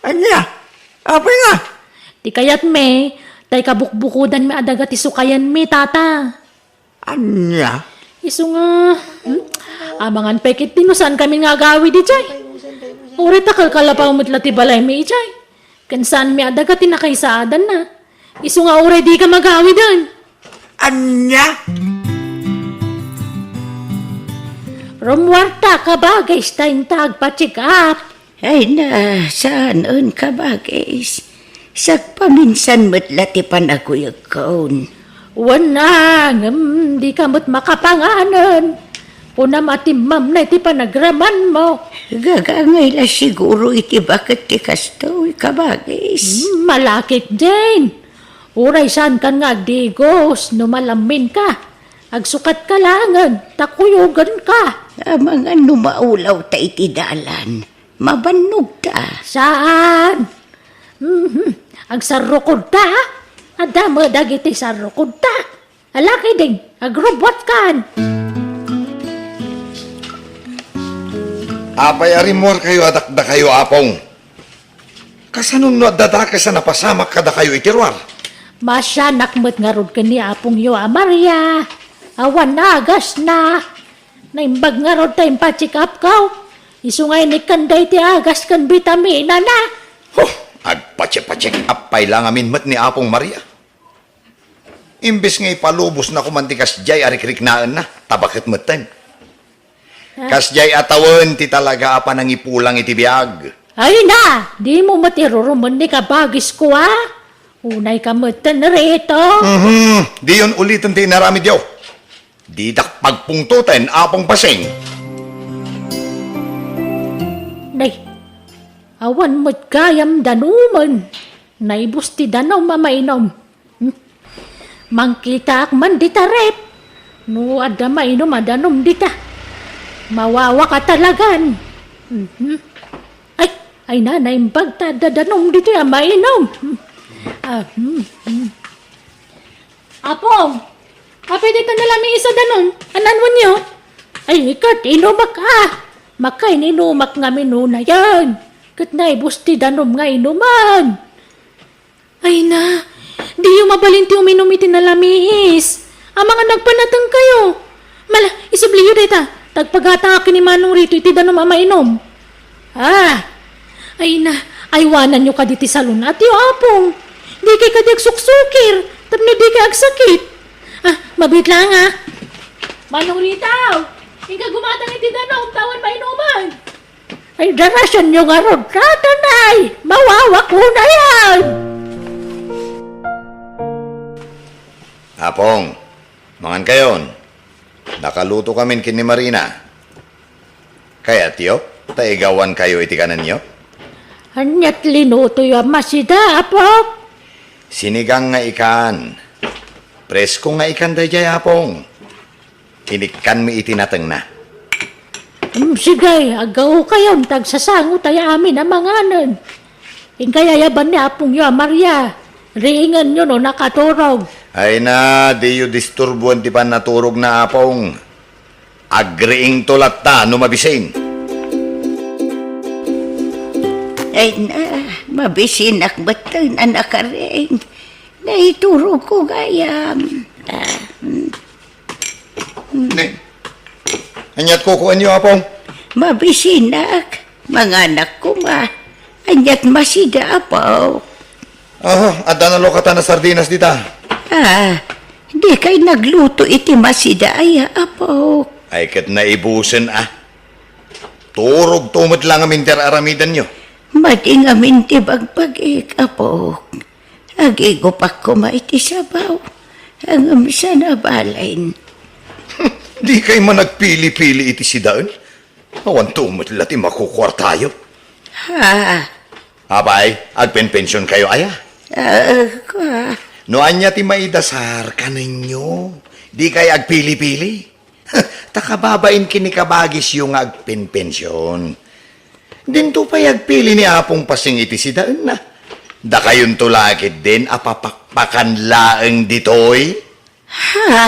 Ania? Apay nga? Ti kayatmi, tay kabukbukodanmi a daga ti sukayenmi, Tata. Ania? Isu nga, hmm? Amangan pay ket ti no saan kami nga agawid idiay. Uray ta kalkalapaw met la ti balaymi idiay. Ken saanmi a daga ti nakaisaadanna. Isu nga uray dika magawiden. Ania? Rummuarta, kabagis, ta inta agpa-check up. Ay na, saan, kabagis. Sagpaminsan met la ti panaguyegkon. Wen a, ngem dika met makapanganen. Kunam a timmamnay ti panagramanmo. Gagangay la siguro iti baket ti kastoy, kabagis. Hmm, malakit, Jane. Uray saankan nga agdigos no malamminka. Agsukatka laengen, ta kuyogenka. Amangan no maulawta iti dalan, mabannogta. Saan? Mhm. Agsarrukodta, ha? Adda met dagiti sarrukodta. Ala ketdin, agrubbuatkan. Apay a rimmuarkayo a dakdakayo, Apong? Kasano no adda dakes a napasamak kadakayo iti ruar? Maasianak met ngarud ken ni apongyo a Maria. Awan agasna. Naimbag ngarud ta impa-check up kaw. Isu nga inikkan daydi agas ken bitaminana. Huh, agpa-check-, pa-check up pay la ngamin met ni Apong Maria. Imbes nga ipalubosna koma ti kasdiay a rikriknaenna, ta baket metten. Ah. Kasdiay a tawen ti talaga a panangipulang iti biag. Ay na, dimo met irurumen ni kabagisko, a? Unayka metten rito. Mhm, diyon uliten ti inaramidyo. Didak pagpungtoten, Apong Pasing. Nay, awan met gayam danumen. Naibus ti danum a mainum. Hmm? Mangkitaak man dita ref. No adda mainum a danum dita. Mawawak a talagan. Mhm. Ay, ay na, naimbag ta adda danum ditoy a mainum. Hmm. Ah, hmm, hmm. Apong, apay dita nalamiis a danum? Anan wenyo? Ay, ket inumak a. Makain-inumak ngamin unayen. Ket naibus ti danum nga inuman. Ay na, diyo mabalin ti uminum iti nalamiis. Amangan agpanatengkayo. Mala, isubliyo dayta, ta agpagatangak ken ni Manong Rito iti danum a mainum. Ah, ay na, aywananyo kadi ti salun-atyo, Apong. Dikay kadi agsuksukir, tapno dikay agsakit. Ah, mabiit laeng, a. Manong Rito, inka gumatang iti danum, ta awan mainuman. Ay, darasanyo ngarud, tatanay! Mawawak unayen! Apong, mangankayon. Nakalutokamin ken ni Marina. Kayatyo, ta igawankayo iti kanenyo? Aniat linutoyo a masida, Apok? Sinigang nga ikan. Presko nga ikan daydiay, Apong. Inikkanmi iti natengna. Mm, sige, aggaokayon, ta agsasangotayo amin a manganen. Inkay ayaban ni apongyo a Maria, riingenyo no nakaturog. Ay na, diyo disturboen ti pannaturogna, Apong. Agriingto latta no mabisin. Ay na, mabisinak metten a nakariing. Naiturogko gayam. Ah, mm. Ne. Aniat kukuenyo, Apong? Mabisinak. Manganak koma. Aniat masida, Apo? Ah, adda nalukatan a sardinas dita. Ah, dikay nagluto iti masida aya, Apo? Ay, ket naibusen, a. Turogto met la ngamin ti ar-aramidenyo. Madi ngamin ti bagbagik, Apo. Agigupak koma iti sabaw, ngem saan a balin. Dikay man agpili-pili iti sidaen? Awanto met la ti makukuartayo. Ha? Apay, agpenpensionkayo aya? Ah, kua. No ania ti maidasar, kanenyo. Dikay agpili-pili. Ta kababain ken ni kabagisyo nga agpenpension. Dinto pay agpili ni Apong Pasing iti sidaenna. Dakayonto la ketdin a papakpakan laeng ditoy. Ha?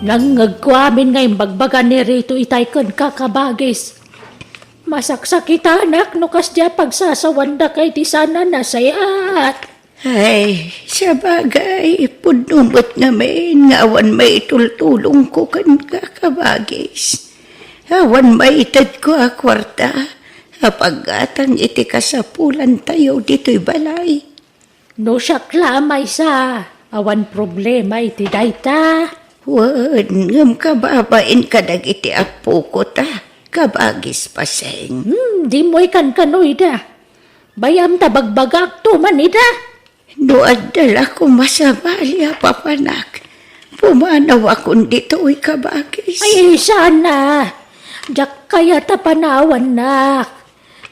Nangngegko amin nga imbagbaga ni Rito itay kenka, kabagis. Masaksakitanak no kasdi a pagsasawandaka iti saan a nasayaat. Ay, sabagay, pudno met ngamin nga awan maitultulongko kenka, kabagis. Awan maitedko a kuarta a paggatang iti kasapulantayo ditoy balay. No siak la a maysa, awan problema iti dayta. Wen, ngem kababain kadagiti appoko ta, kabagis Paseng. Hmm, dimo ikankano ida. Bay-am ta bagbagakto man ida. No adda la koma sabali a papanak, pumanawakon ditoy, kabagis. Ay, saan a. Diak kayat a panawannak.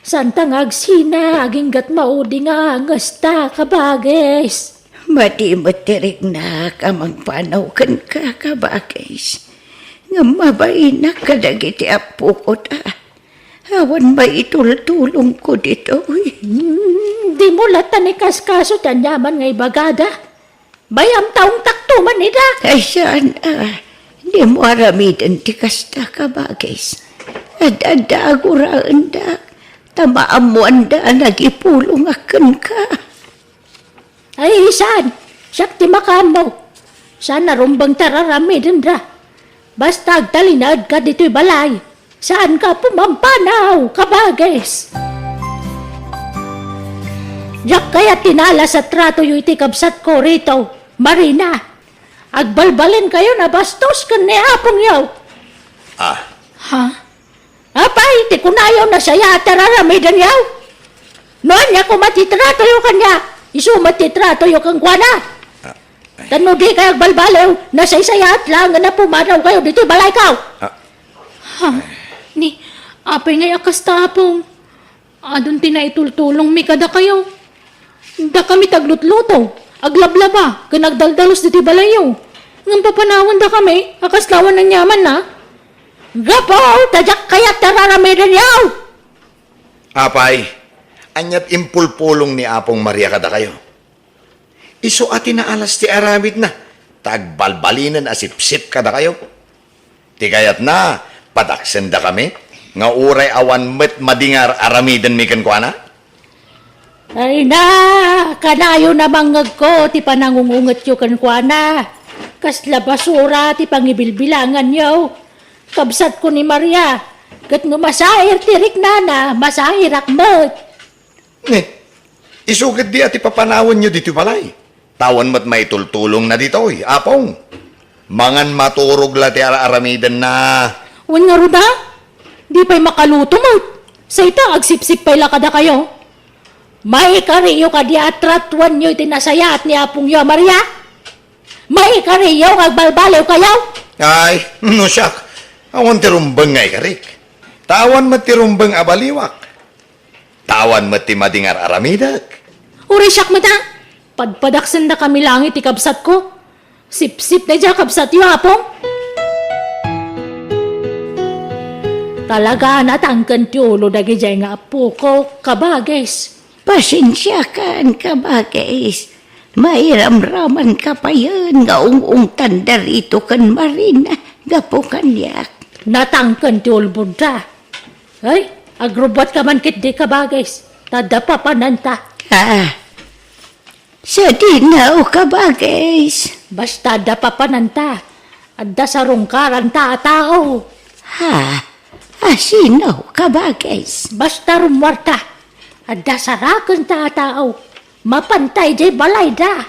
Saan ta nga agsina, agingga't maudi nga angesta, kabagis. Madi met ti riknak a mangpanaw kenka, kabagis. Ngem mabainak kadagiti appoko ta. Awan maitultulongko ditoy. Hmm, dimo latta ni kaskaso ti aniaman nga ibagada. Bay-am ta ungtakto man ida. Ay, saan a. Dimo aramiden ti kasta, kabagis. Ad-adda aguraenda. Ta maammoanda a nagipulongak kenka. Ay, saan? Siak ti makaammo. Saan a rumbeng ti ar-aramidenda. Basta agtalinaedka ditoy balay. Saanka pumampanaw, kabagis. Diak kayat ti naalas a tratoyo iti kabsatko rito, Marina. Agbalbalinkayo a bastos ken ni apongyo. Ah. Ha? Apay, ti kunayo, nasayaat ti ar-aramidenyo? No ania koma ti tratoyo kaniak, isu met ti tratoyo kenkuana. Ah, ay. Tapno dikay agbalbaliw, nasaysayaat laengen a pumanawkayo ditoy balayko. Ah. Ha? Ni, apay ngay a kasta, Apong? Adun ti naitultulongmi kadakayo. Dakami ti aglutluto, aglablaba, ken agdaldalus ditoy balayyo. Ngem papanawendakami a kasla awan aniamanna. Gapu ta diak kayat ti ar-aramidenyo! Apay, ania ti impulpulong ni Apong Maria kadakayo? Isu a ti naalas ti aramidna, ta agbalbalinen a sipsip kadakayo. Ti kayatna, padaksendakami, nga uray awan met madi nga ar-aramidenmi kenkuana? Ay na, kanayon a mangngegko ti panangungungetyo kenkuana. Kasla basura ti pangibilbilanganyo. Kabsatko ni Maria, ket no masair ti riknana, masairak met. Ni, isu ketdi a ti papanawenyo ditoy balay. Ta awan met maitultulongna ditoy, Apong. Mangan maturog la ti ar-aramidenna. Wen ngarud a, di pay makaluto met. Sayta, agsipsip pay la kadakayo. Maikariyo kadi a tratuanyo iti nasayaat ni apongyo a Maria? Maikariyo nga agbalbaliwkayo? Ay, no siak, awan ti rumbeng nga ikarik. Ta awan met ti rumbeng a baliwak. Ta awan met ti madi nga ar-aramidek. Uray siak met a, padpadaksendakami laeng iti kabsatko. Sipsip daydiay a kabsatyo, Apong. Talaga a natangken ti ulo dagidiay nga appoko, kabagis. Pasensiakan, kabagis. Mairamramanka payen nga ung-ungtanda rito ken Marina gapu kaniak. Natangken ti ulbodda. Ay, agrubbuatka man ketdi, kabagis. Ta adda papananta. Ah, sadino, kabagis? Basta adda papananta. Adda sarungkaranta a tao. Ha? Asino, kabagis? Basta rummuarta. Adda sarakenta a tao. Mapantay diay balayda.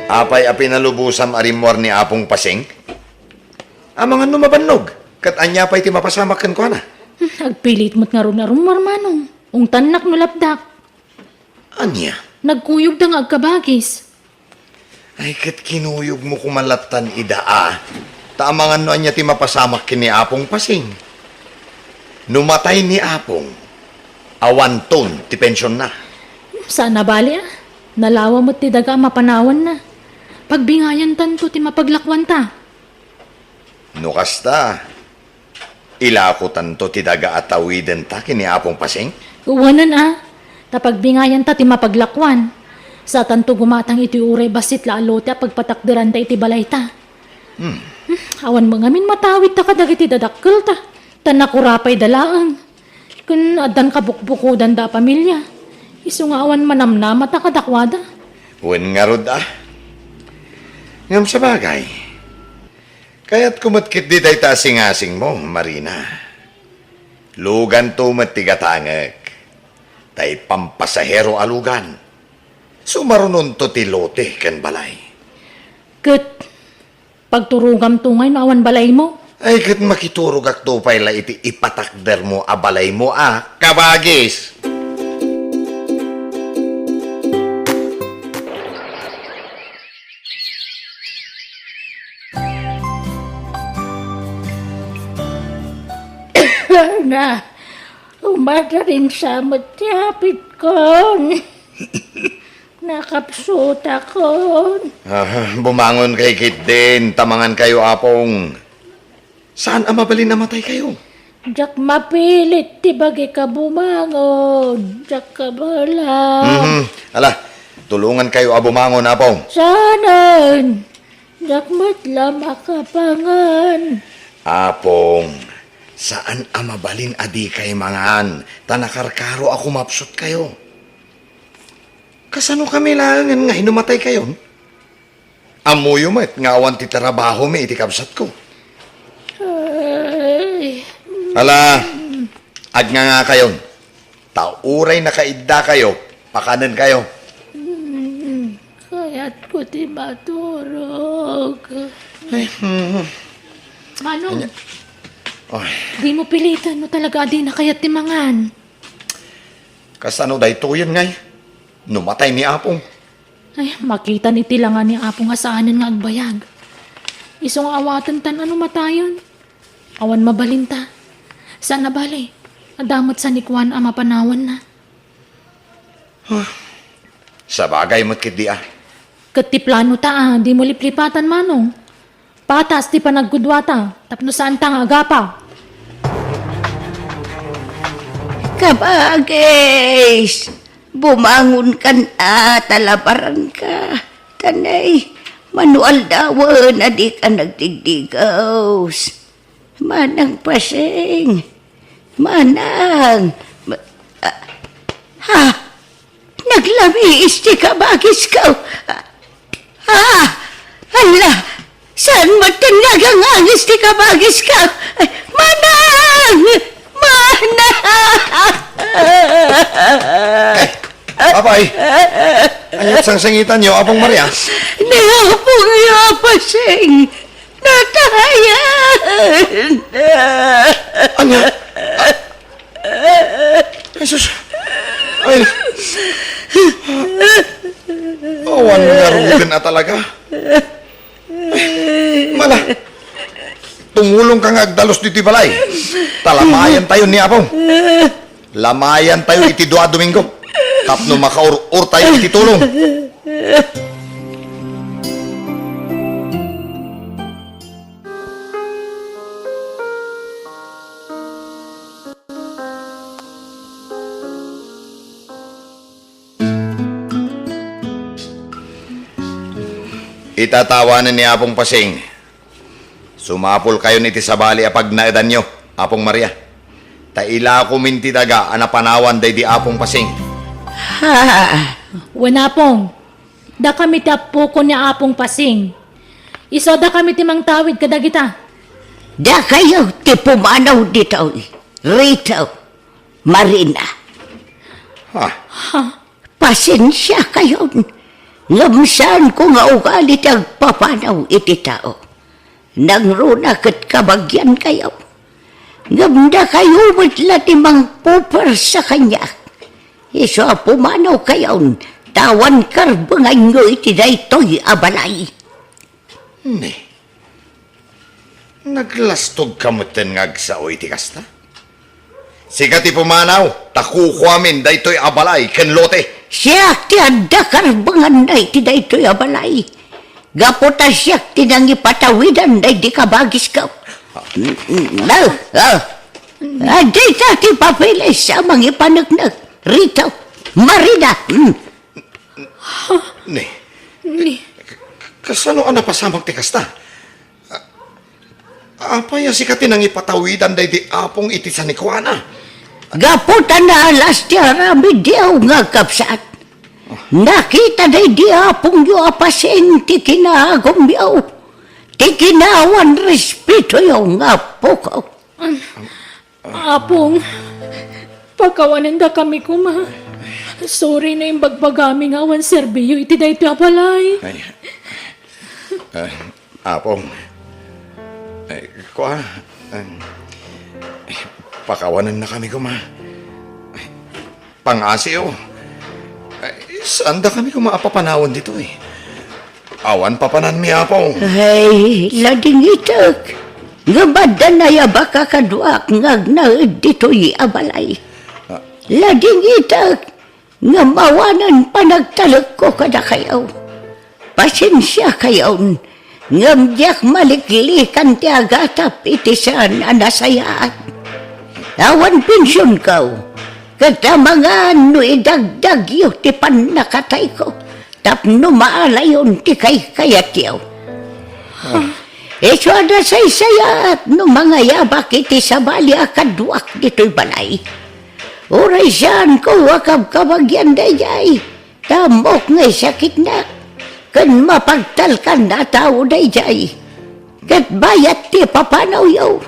Apay a pinalubosam a rimmuar ni Apong Pasing? Amangan no mabannog, ket ania pay ti mapasamak kenkuana? Hmm, agpilit met ngarud nga rummuar, Manong. Ungtannak no lapdak. Ania? Nagkuyogda nga agkabagis. Ay, ket kinuyogmo koma lattan ida a. Ta amangan no ania ti mapasamak ken ni Apong Pasing. No matay ni Apong, awanton ti pensionna. Saan a bali a. Nalawa met ti daga a mapanawanna. Pagbingayantanto ti mapaglakuanta. No kasta, ilakotanto ti daga a tawidenta ken ni Apong Pasing? Wen a, ta pagbingayanta ti mapaglakuan. Satanto gumatang iti uray bassit la a lote a pagpatakderanta iti balayta. Hmm. Hmm, awan met ngamin matawidta kadagiti dadakkelta, ta nakurapayda laeng. Ken addan kabukbukodanda a pamilia. Isu nga awan manamnamata kadakuada. Wen ngarud a. Ngem sabagay, kayatko met ketdi dayta a singasingmo, Marina. Luganto met ti gatangek. Ta ipampasahero a lugan. Sumarunonto ti lote ken balay. Ket pagturogamto ngay no awan balaymo? Ay, ket makiturogakto pay la iti ipatakdermo a balaymo a, kabagis! Na, umadarin sa met ti apitkon. Nakapsutakon. Ah, bumangon kay ketdin, ta mangan kayo, Apong. Saan a mabalin a matay kayo? Diak mapilit ti bagik a bumangon. Diak kabaelan. Mhm. Ala, tulongan kayo a bumangon, Apong. Saanen? Diak met la makapangan. Apong, saan a mabalin a dikay mangan, ta nakarkaro a kumapsut kayo. Kasano kami laengen nga inumatay kayon? Ammoyo met nga awan ti trabahomi iti kabsatko. Ay. Ala, agnganga kayon. Ta uray nakaidda kayo, pakanen kayo. Mm, kayatko ti maturog. Ay, mm. Manong, Anya-, ay. Dimo pilitan no talaga a dina kayat ti mangan. Kasano daytoyen ngay? No matay ni Apong. Ay, makitan iti langa ni Apong a saanen nga agbayag. Isu nga awaten tan ano matayon. Awan mabalinta. Saan a bale, adda met sanikuan a mapanawanna. Huh. Sabagay met ketdi a. Ket ti plano ta a, dimo liplipatan, Manong. Patas ti panagkudwata, tapno saanta nga agapa. Kabagis! Bumangonkan a, ta labaranka. Tanay, mano aldawen a dika nagdigdigaws. Manang Pasing. Manang. Ma-, ah, ha? Naglamiis ti kabagisko. Ah, hala, saan met ti nagangangis ti kabagisko? Manang! Manang! Apay, aniat sangsangitanyo, Apong Maria? Ni Apong Pasing. Natayan! Ania? Ah, ay, sus. Ay, awan nga rugen a talaga. Ay, mala. Tumulong ka nga agdalus ditoy balay. Talamayan tayo ni Apong. Lamayan tayo iti dua a Domingo. Tapno makaur-or tayo iti tulong. Itatawanen ni Apong Pasing. Sumapul kayon iti sabali a pagnaedanyo, Apong Maria. Ta ilakomin ti daga a napanawan daydi Apong Pasing. Ha? Wen, Apong, dakami ti appokon ni Apong Pasing. Isu a dakami ti mangtawid kadagita. Dakayo ti pumanaw ditoy, Rito, Marina. Ha? Ha? Pasensia kayon, ngem saanko nga ugali ti agpapanaw iti tao. Nangruna ket kabagian kayo. Ngem dakayo met la ti mangpupersa kaniak. Isu a pumanaw kayon, ta awan karbenganyo iti daytoy a balay. Ne, naglastog ka metten nga agsao iti kasta? Sika ti pumanaw, ta kukuamin daytoy a balay ken lote. Siak ti adda karbenganna iti daytoy a balay. Gapu ta siak ti nangipatawidan daydi kabagisko. Ah. Mm, mm, ah, ah. Ah, dayta ti papeles a mangipaneknek. Rito, Marina. Mm. Ne. Ne. K-, k-, kasano a napasamak ti kasta? A-, apay a sika ti nangipatawidan daydi Apong iti sanikuana? Gapu ta naalas ti aramidyo nga agkabsat, nakita daydi apongyo a pasen ti kinaagumyo, ti kinaawan respetoyo nga apoko. Apong, pakawanendakami koma. Sorry no imbagbagami nga awan serbiyo iti daytoy a balay. Ay, eh, Apong, eh, kua, eh, pakawanennakami koma. Pangasiw, eh, saandakami koma a papanawen ditoy. Awan papananmi, Apong. Ay, ladingitek. Ngem adda nayabak a kaduak nga agnaed ditoy a balay. Ah. Ladingitek. Ngem awanen panagtalekko kadakayo. Pasensiakayon, ngem diak maliklikan ti agatap iti saan a nasayaat. Awan pensionko, ket amangan no idagdagyo ti pannakatayko tapno maalayon ti kaykayatyo. Isu a nasaysayaat no mangayabak iti sabali a kaduak ditoy balay. Uray saanko a kabkabagian daydiay, ta ammok nga isakitnak, ken mapagtalkan a tao daydiay. Ket bayat ti papanawyo,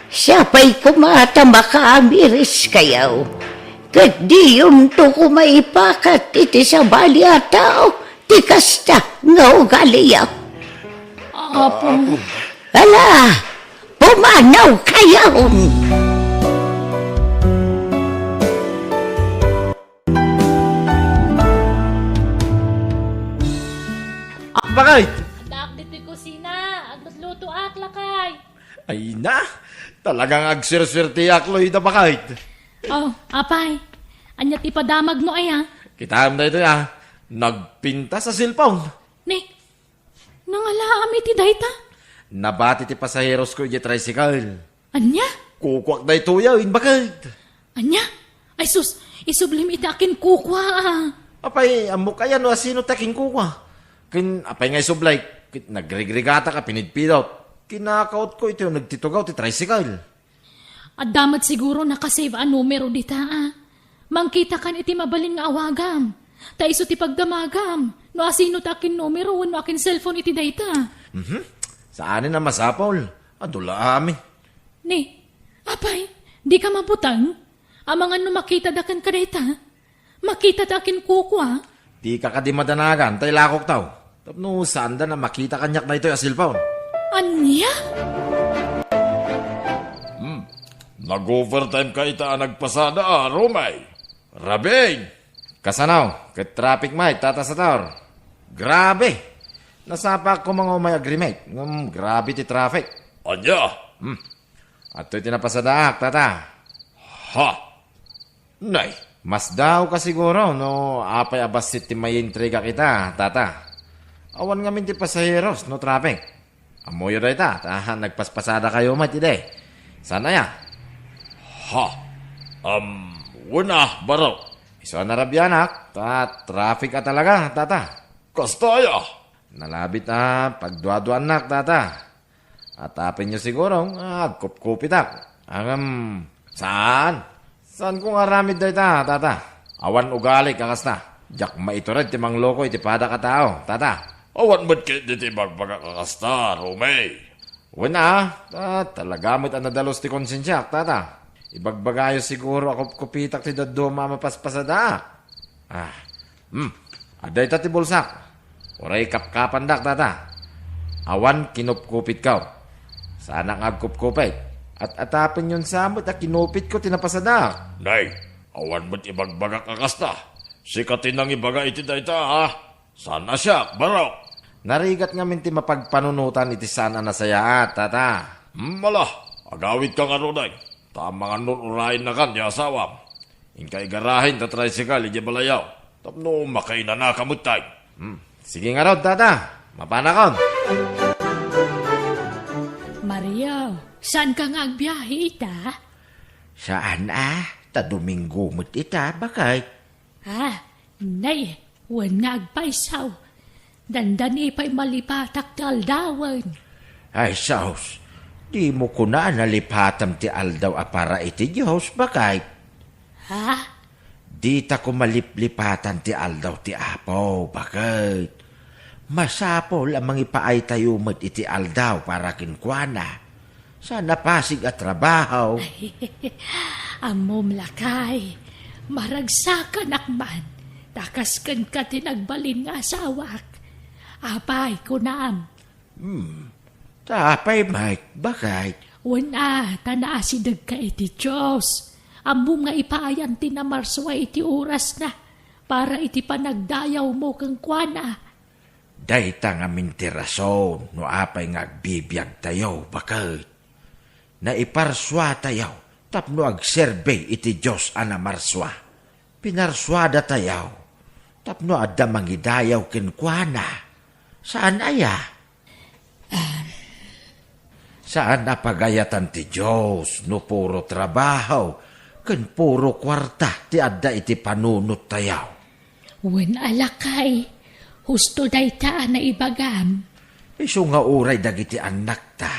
siapay koma ta makaamiriskayo, ket diyonto koma ipakat iti sabali a tao ti kasta nga ugaliyo. Apo. Ala, pumanawkayon! Bakit? Addaak ditoy kusina, aglutlutoak, lakay. Ay na, talagang agsurswerteak, Loida, bakit? Oh, apay, ania ti padamagmo aya? Kitaem daytoy, ah, nagpintas a cellphone. Ni, nangalaam iti dayta? Nabati ti pasaherosko idiay tricycle. Ania? Kukuak daytoy, ah, imbaked. Ania? Ay sus, isublim iti akin kukua, ah. Apay, ammok aya no asino ti akin kukua? Ken apay nga isubli, ket nagrigrigatak a pinidpidot. Kinakautko iti nagtitugaw ti tricycle. Adda met siguro nakasave a numero dita, ah. Mangkitakan iti mabalin nga awagam. Ta isu ti pagdamagam no asino ti akin numero wenno akin cellphone iti dayta. Mhm. Saanen a masapul. Adu la amin. Ni, apay, dika mabuteng? Amangan no makitadaken kadayta? Makitadaken kukua? Dika kadi madanagan, ta ilakoktaw. Tapno saanda a makita kaniak daytoy a cellphone. Ania? Hmm. Nag-overtime ka ita a nagpasada, ah, Romay. Rabing! Kasano? Ket traffic met, Tata Sator. Grabe! Nasapaak koma nga umay agrimate, ngem grabe ti traffic. Ania? Hmm. Adtoy ti napasadaak, Tata. Ha? Nay. Masdaawka siguro no apay a bassit ti maiintrigak ita, Tata. Awan ngamin ti pasaheros no traffic. Ammoyo dayta, ta nagpaspasadakayo met idi. Saan aya? Ha? Am, wen a, baro. Isu a narabianak, ta traffic a talaga, Tata. Kasta aya? Nalabit a pagduaduaannak, Tata. At apinyo siguro, ah, agkupkupitak. Ngem, saan? Saanko nga aramid dayta, Tata? Awan ugalik a kasta. Diak maitured ti mangloko iti padak a tao, Tata. Awan met ketdi ti ibagbagak a kasta, Romay. Wen a, ta talaga met a nadalus ti konsensiak, Tata. Ibagbagayo siguro a kupkupitak ti dadduma a mapaspasadaak. Ah, hmm. Adda ita ti bulsak. Uray kapkapandak, Tata. Awan kinupkupitko. Saanak nga agkupkupit. At-atapenyon sa met a kinupitko ti napasadaak. Nay, awan met ibagbagak a kasta. Sika ti nangibaga iti dayta, ha? Saan a siak, barok? Narigat ngamin ti mapagpanunotan iti saan a nasayaat, Tata. Hmm, ala, agawidka ngaruden. Ta amangan no ur-urayennakan ti asawam. Inka igarahen ta tricycle idiay balayyo tapno makainanaka metten. Hmm. Sige ngarud, Tata. Mapanakon. Mario, saanka nga agbiahe ita? Saan a, ta Domingo met ita, bakit? Ah, nay, wen nga agpayso. Dandani pay malipatak ti aldawen. Ay, sus, dimo kuna a nalipatam ti aldaw a para iti Dios, bakit? Ah? Dita koma liplipatan ti aldaw ti Apo, baket. Masapul a mangipaaytayo met iti aldaw para kenkuana. Saan a pasig a trabaho. Ammom, lakay, maragsakanak man, ta kas kenka ti nagbalin nga asawak. Apay, kunam? Hmm. Ta apay, Mike, baket? Wen a, ta naasidegka iti Dios. Ammom nga ipaayan ti namarsua iti orasna para iti panagdayawmo kenkuana. Dayta ngamin ti rason no apay nga agbibiagtayo, baket. Naiparsuatayo tapno agserbi iti Dios a namarsua. Pinarsuadatayo tapno adda mangidayaw kenkuana. Saan aya? Saan a pagayatan ti Dios no puro trabaho ken puro kuarta ti adda iti panunottayo. Wen a, lakay, husto dayta a naibagam. Isu nga uray dagiti annakta,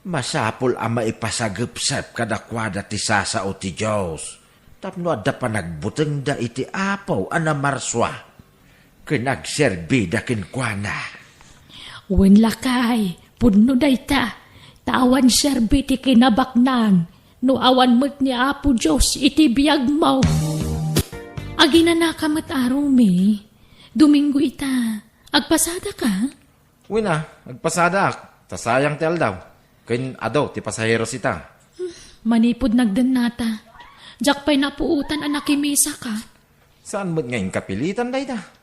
masapul a maipasagepsep kadakuada ti sasao ti Dios tapno adda panagbutengda iti Apo a namarsua ken agserbida kenkuana. Wen, lakay, pudno dayta, ta awan serbi ti kinabaknang no awan met ni Apo Dios iti biagmo. Aginanaka met a, Rumi. Domingo ita. Agpasadaka? Wen a, agpasadaak, ta sayang ti aldaw. Ken adu ti pasaheros ita. Manipud nagdennata, diak pay napuotan a nakimisaka. Saan met nga inkapilitan dayta?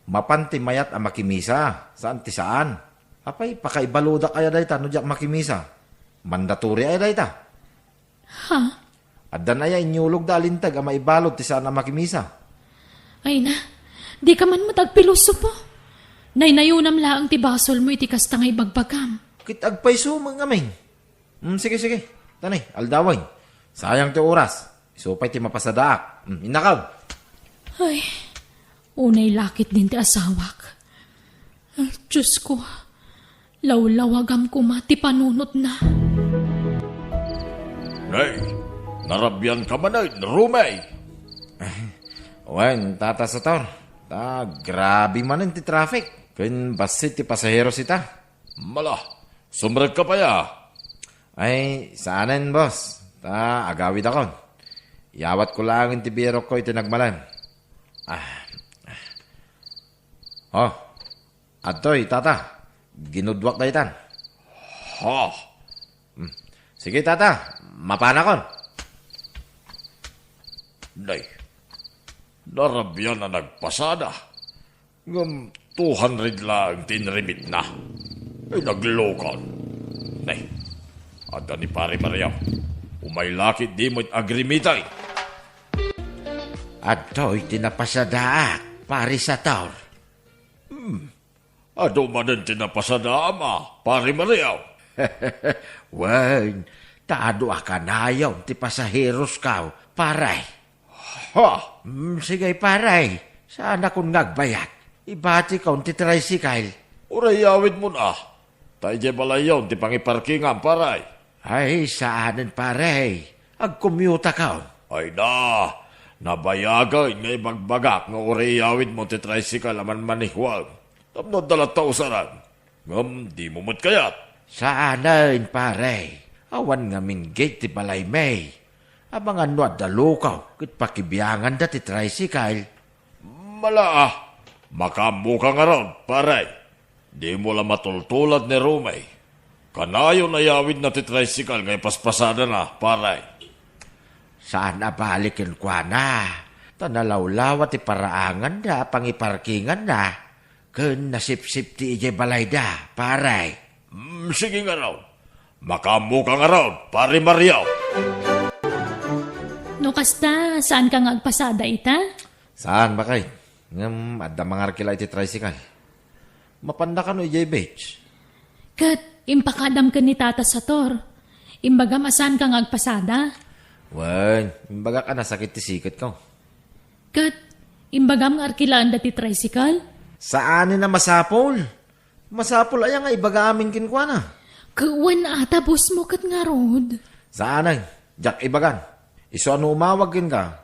Mapan ti mayat a makimisa, saan ti saan. Apay, pakaibaludak aya dayta no diak makimisa? Mandatory aya dayta? Ha? Addan aya inyulogda a linteg a maibalud ti saan a makimisa? Ay na, dika man met agpilosopo. Naynayonam laeng ti basolmo iti kasta nga ibagbagam. Ket agpayso met ngamin. Mm, sige, sige. Tani, aldawen. Sayang ti oras. Isu pay ti mapasadaak. Mm, innakaw. Ay, unay lakit din ti asawak. Ah, Diyos ko, lawlawagam koma ti panunotna. Nay, narabian ka manen, Rumey? Wen, Tata Sator. Ta, grabe manen ti traffic. Ken bassit ti pasaheros ita. Mala, sumrek ka pay a. Ay, saanen, boss. Ta, agawidakon. Iyawatko laeng ti birokko iti nagmalem. Ah. Oh, adtoy, tata. Ginudwak daytan. Ha? Hmm. Sige, tata. Mapanakon. Nay, narabian a nagpasada. Ngem two hundred laeng ti inremitna. Ay, naglukan. Nay, adda ni Pare Mario. Umay lakit di met agremitay. Adtoy ti napasadaak, Pare Sator. Hmm. Adu manen ti napasadaam a, Pare Mario. Wen, ta adu a kanayon ti pasaherosko, pare. Ha? Mm, sige, pare. Saanakon nga agbayag. Ibatikon ti tricycle. Uray iyawidmon a. Ta idiay balayyon ti pangiparkingam, pare. Ay, saanen, pare. Agkomyutakon. Ay na, nabayagen nga ibagbagak nga uray iyawidmo ti tricycle a manmanihuam. Tapno adda latta usaran. Ngem dimo met kayat. Saanen, pare. Awan ngamin gate ti balaymi. Amangan no adda lukaw ket pakibianganda ti tricycle. Mala a, makaammoka ngarud, pare. Dimo la matultulad ni Rumey. Kanayon a iyawidna ti tricycle nga ipaspasadana, pare. Saan a bali kenkuana, ta nalawlawa ti paraanganda a pangiparkinganna. Ken nasipsipti idiay balayda, pare. Mm, sige ngarud. Makaammoka ngarud, Pare Mario. No kasta, saanka nga agpasada ita? Saan, baket. Ngem adda mangarkila iti tricycle. Mapanda kano idiay beach? Ket impakadam ken ni Tata Sator. Imbagam a saanka nga agpasada? Wen, imbagak a nasakit ti siketko. Ket imbagam nga arkilaanda ti tricycle? Saanen a masapul. Masapul aya nga ibaga amin kenkuana? Ket wen a, ta bossmo ket ngarud. Saanen, diak ibagan. Isu a no umawag kenka,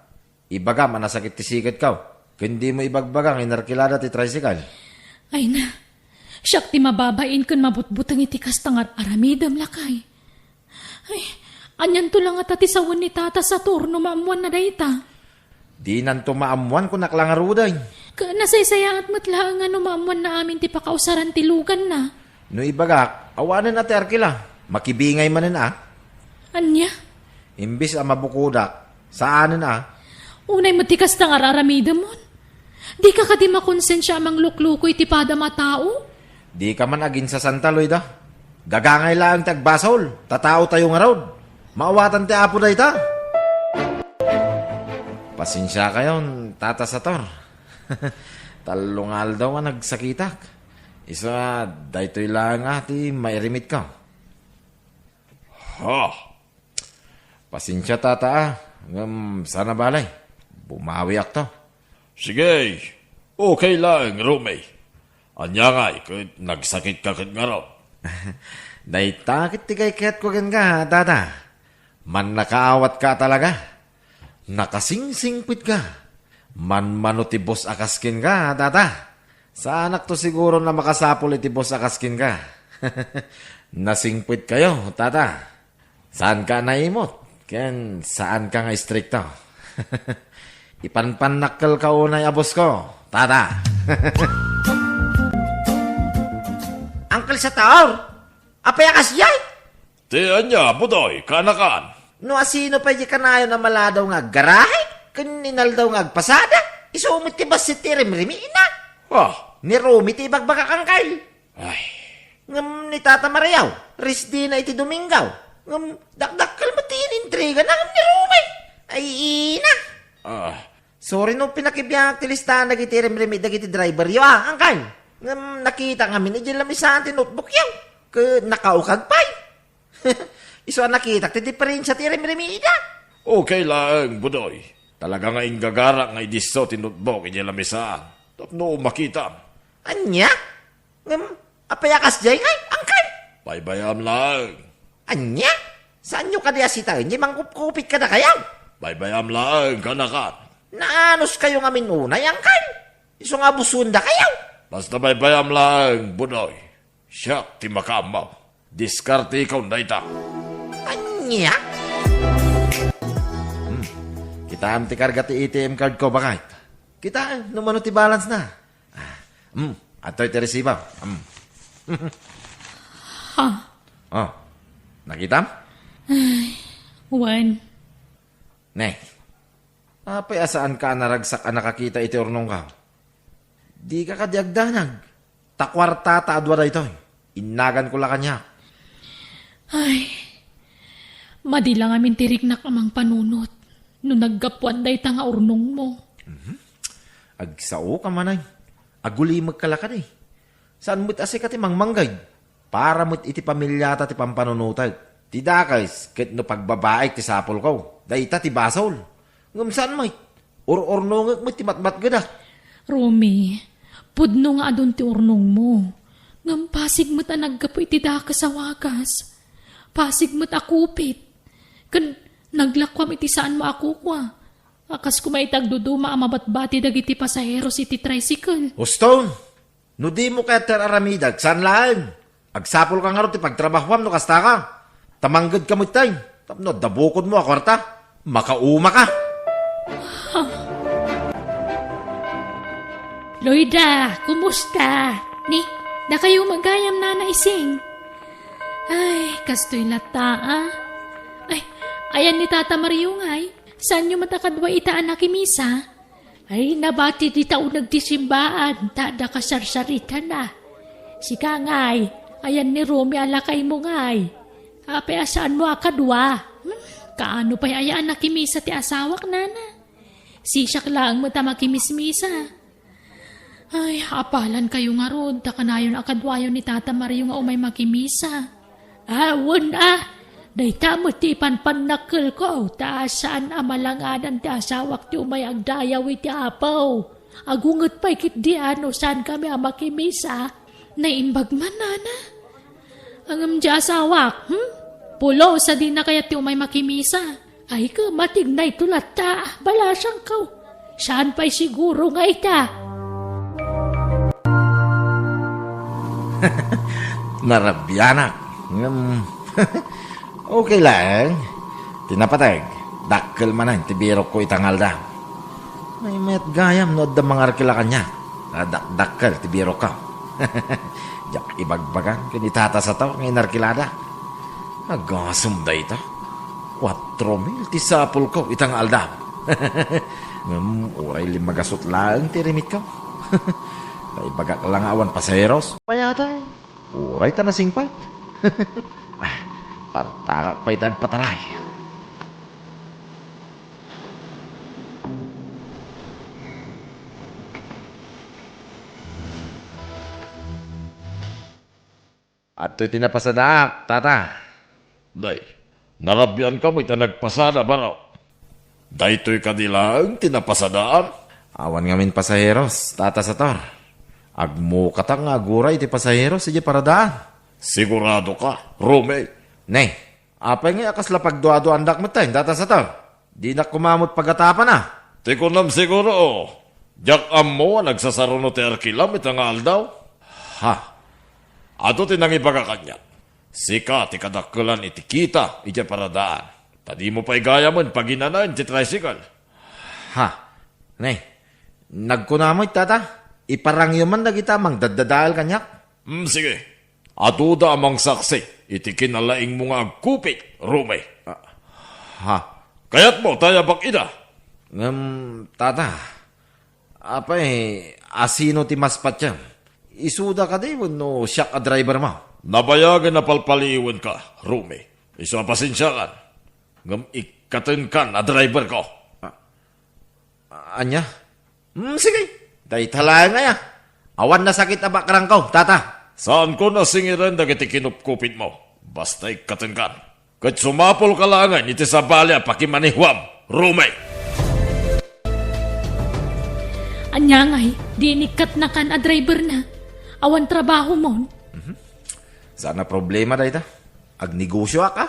Ibagam a nasakit ti siketko. Ken dimo ibagbaga nga inarkilada ti tricycle. Ay na, siak ti mababain ken mabutbuteng iti kasta nga ar-aramidem, lakay. Ay, anianto la ngata ti sawen ni Tata Sator no maammuanna dayta? Dinanto maammuan, kunak la ngaruden. Ka-, nasaysayaat met laeng nga no maammuanna amin ti pakausaran ti luganna. No ibagak, awanen a ti arkila. Makibingay manen a. Ania? Imbis a mabukodak, saanen a. Unay met ti kasta nga ar-aramidemon. Dika kadi makonsensia a manglukluko iti padam a tao? Dika man aginsasanta, Loida. Gagangay laeng ti agbasol, ta tao tayo ngarud. Maawatan ti Apo dayta. Pasensiakayon, Tata Sator. Tallo nga aldaw nga nagsakitak. Isu a, daytoy laeng a ti mairimitko. Ha? Pasensia, Tata, a. Ngem saan a bale. Bumawiakto. Sige, okay laeng, Romy. Ania ngay ket nagsakitka ket ngarud? Dayta ket ti kaykayatko kenka, Tata. Mannakaawatka talaga. Nakasingsingpetka. Manmano ti boss a kas kenka, Tata. Saanakto siguro a makasapul iti boss a kas kenka. Nasingpetkayo, Tata. Saanka a naimot, ken saanka nga istrikto. Ipanpannakkelka unay a bossko, Tata. Uncle Sator, apay a kasdiay? Ti ania, Budoy, kaanakan? No asino pay di kanayon a maladaw nga aggarahe, ken inaldaw nga agpasada, isu met ti bassit ti rimrimina. Ah. Ni Romy ti ibagbagak, Uncle. Ay. Ngem ni Tata Mario, rest day na iti Domingo. Ngem dakdakkel met ti inintrigana ngem ni Romy. Ay, ina. Ah. Sorry no pinakibiangak ti listaan dagiti rimrimi dagiti driveryo, a, Uncle. Ngem nakitak ngamin idiay lamisaan ti notebookyo. Ket nakaukag pay. Isu a nakitak ti diferensia ti rimrimida. Okay laeng, Budoy. Talaga nga inggagarak nga idisso ti notebook idiay lamisaan tapno makitam. Ania? Ngem, apay a kasdiay ngay, Uncle? Baybay-am laeng. Ania? Saanyo kadi a sitaen, di mangkupkupit kadakayo? Baybay-am laeng, kaanakan. Naanuskayo ngamin unay, Uncle? Isu nga abusuendakayo. Basta baybay-am laeng, Budoy. Siak ti makaammo. Diskartekon dayta. Ania? Hmm. Kitaem ti karga ti A T M cardko, baket. Kitaem no mano ti balance na. Ah, hmm. Adtoy ti resibo. Hmm. Ha? Oh. Nakitam? Ay, wen. Ne. Apay a saanka a naragsak a nakakita iti urnongko? Dika kadi agdanag. Ta kuarta ta adua daytoy. Innaganko la kaniak. Ay, madi la ngamin ti riknak a mangpanunot no naggapuan dayta nga urnongmo. Mhm. Agsaoka man ay. Agulimekka la kadi. Saan met a sika ti mangmangged. Para met iti pamiliata ti pampanunotek. Ti dakes ket no pagbabaek ti sapulko, dayta ti basol. Ngem saan met, ur-urnongek met ti matmatgedak. Romy, pudno nga adun ti urnongmo. Ngem pasig met a naggapu iti dakes a wagas. Pasig met a kupit. Ken naglakuam iti saanmo a kukua. A kas koma iti agduduma a mabatbati dagiti pasaheros iti tricycle. Uston! No dimo kayat ti ar-aramidek, saan laeng. Agsapulka ngarud ti pagtrabahoam no kastaka. Ta manggedka metten. Tapno adda bukodmo a kuarta, makaumaka. Loida, kumusta? Ni, dakayo met gayam, Nana Ising. Ay, kastoy latta, a. Ay, ayan ni Tata Mario ngay. Saanyo met a kadua ita a nakimisa? Ay, nabati dita uneg ti simbaan, ta adda kasarsaritana. Sika ngay, ayan ni Romy a lakaymo ngay. Apay a saanmo a kadua? Hmm, kaano pay aya a nakimisa ti asawak, Nana? Sisiak laeng met a makimismisa. Ay, apalankayo ngarud, ta kanayon a kaduayo ni Tata Mario nga umay makimisa. Awan a, dayta met ti ipanpannakkelko, ta saan a malangadan ti asawak ti umay agdayaw iti Apo. Agunget pay ketdi a no saankami a makimisa. Naimbag man, Nana. Ngem di asawak, hmm? Pulos a dina kayat ti umay makimisa. Ay, kamatig na ito latta, balasangko. Saan pay siguro nga ita? Narabianak. Ngem, okay lang. Ti napateg, dakkel manen ti birokko ita nga aldaw. Maymayat gayam no adda mangarkila kaniak. Dakdakkel ti birokko. Diak ibagbagan ken ni Tata Sator nga inarkiladak. Agasem dayta. Kuatro mil ti sapulko ita nga aldaw. Ngem uray limmagasut laeng ti rimitko. Naibagak la nga awan pasaheros. Payatay. Uray ta nasingpet. Ah, partangak pay ta agpataray. Adtoy ti napasadaak, Tata. Nay, narabiankami ta nagpasada, baro. Daytoy kadi laeng ti napasadaam? Awan ngamin pasaheros, Tata Sator. Agmukatak nga aguray ti pasaheros idiay paradaan. Sigurado ka, Rumi? Ne, apay ngay a kasla pagduaduaandak metten, Tata Sator? Dinak koma met pagatapana. Ti kunam siguro, o. Diak ammo a nagsasaruno ti arkilam ita nga aldaw. Ha? Adu ti nangibaga kaniak. Sika ti kadakkelan iti kita idiay paradaan. Ta dimo pay gayamen paginanaen ti tricycle. Ha? Ne, nagkuna met, Tata? Iparangyo man dagita mangdaddadael kaniak? Hmm, sige. Aduda a mangsaksi iti kinalaingmo nga agkupit, Rumi. Ah, ha? Kayatmo ta ayabak ida? Ngem, Tata, apay, asino ti mas patiem? Isuda kadi wenno siak a drivermo? Nabayagen a palpaliiwenka, Rumi. Isu a pasensiakan. Ngem ikkatenkan a driverko. Ah, ania? Hmm, sige. Dayta laeng aya. Awan nasakit a bakrangko, Tata. Saanko nasingiren dagiti kinupkupitmo. Basta ikkatenkan. Ket sumapulka laengen iti sabali a pakimanehuam, Rumi. Ania ngay, di inikkatnakan a driverna? Awan trabahomon? Mhm. Saan a problema dayta. Agnegosioak, a.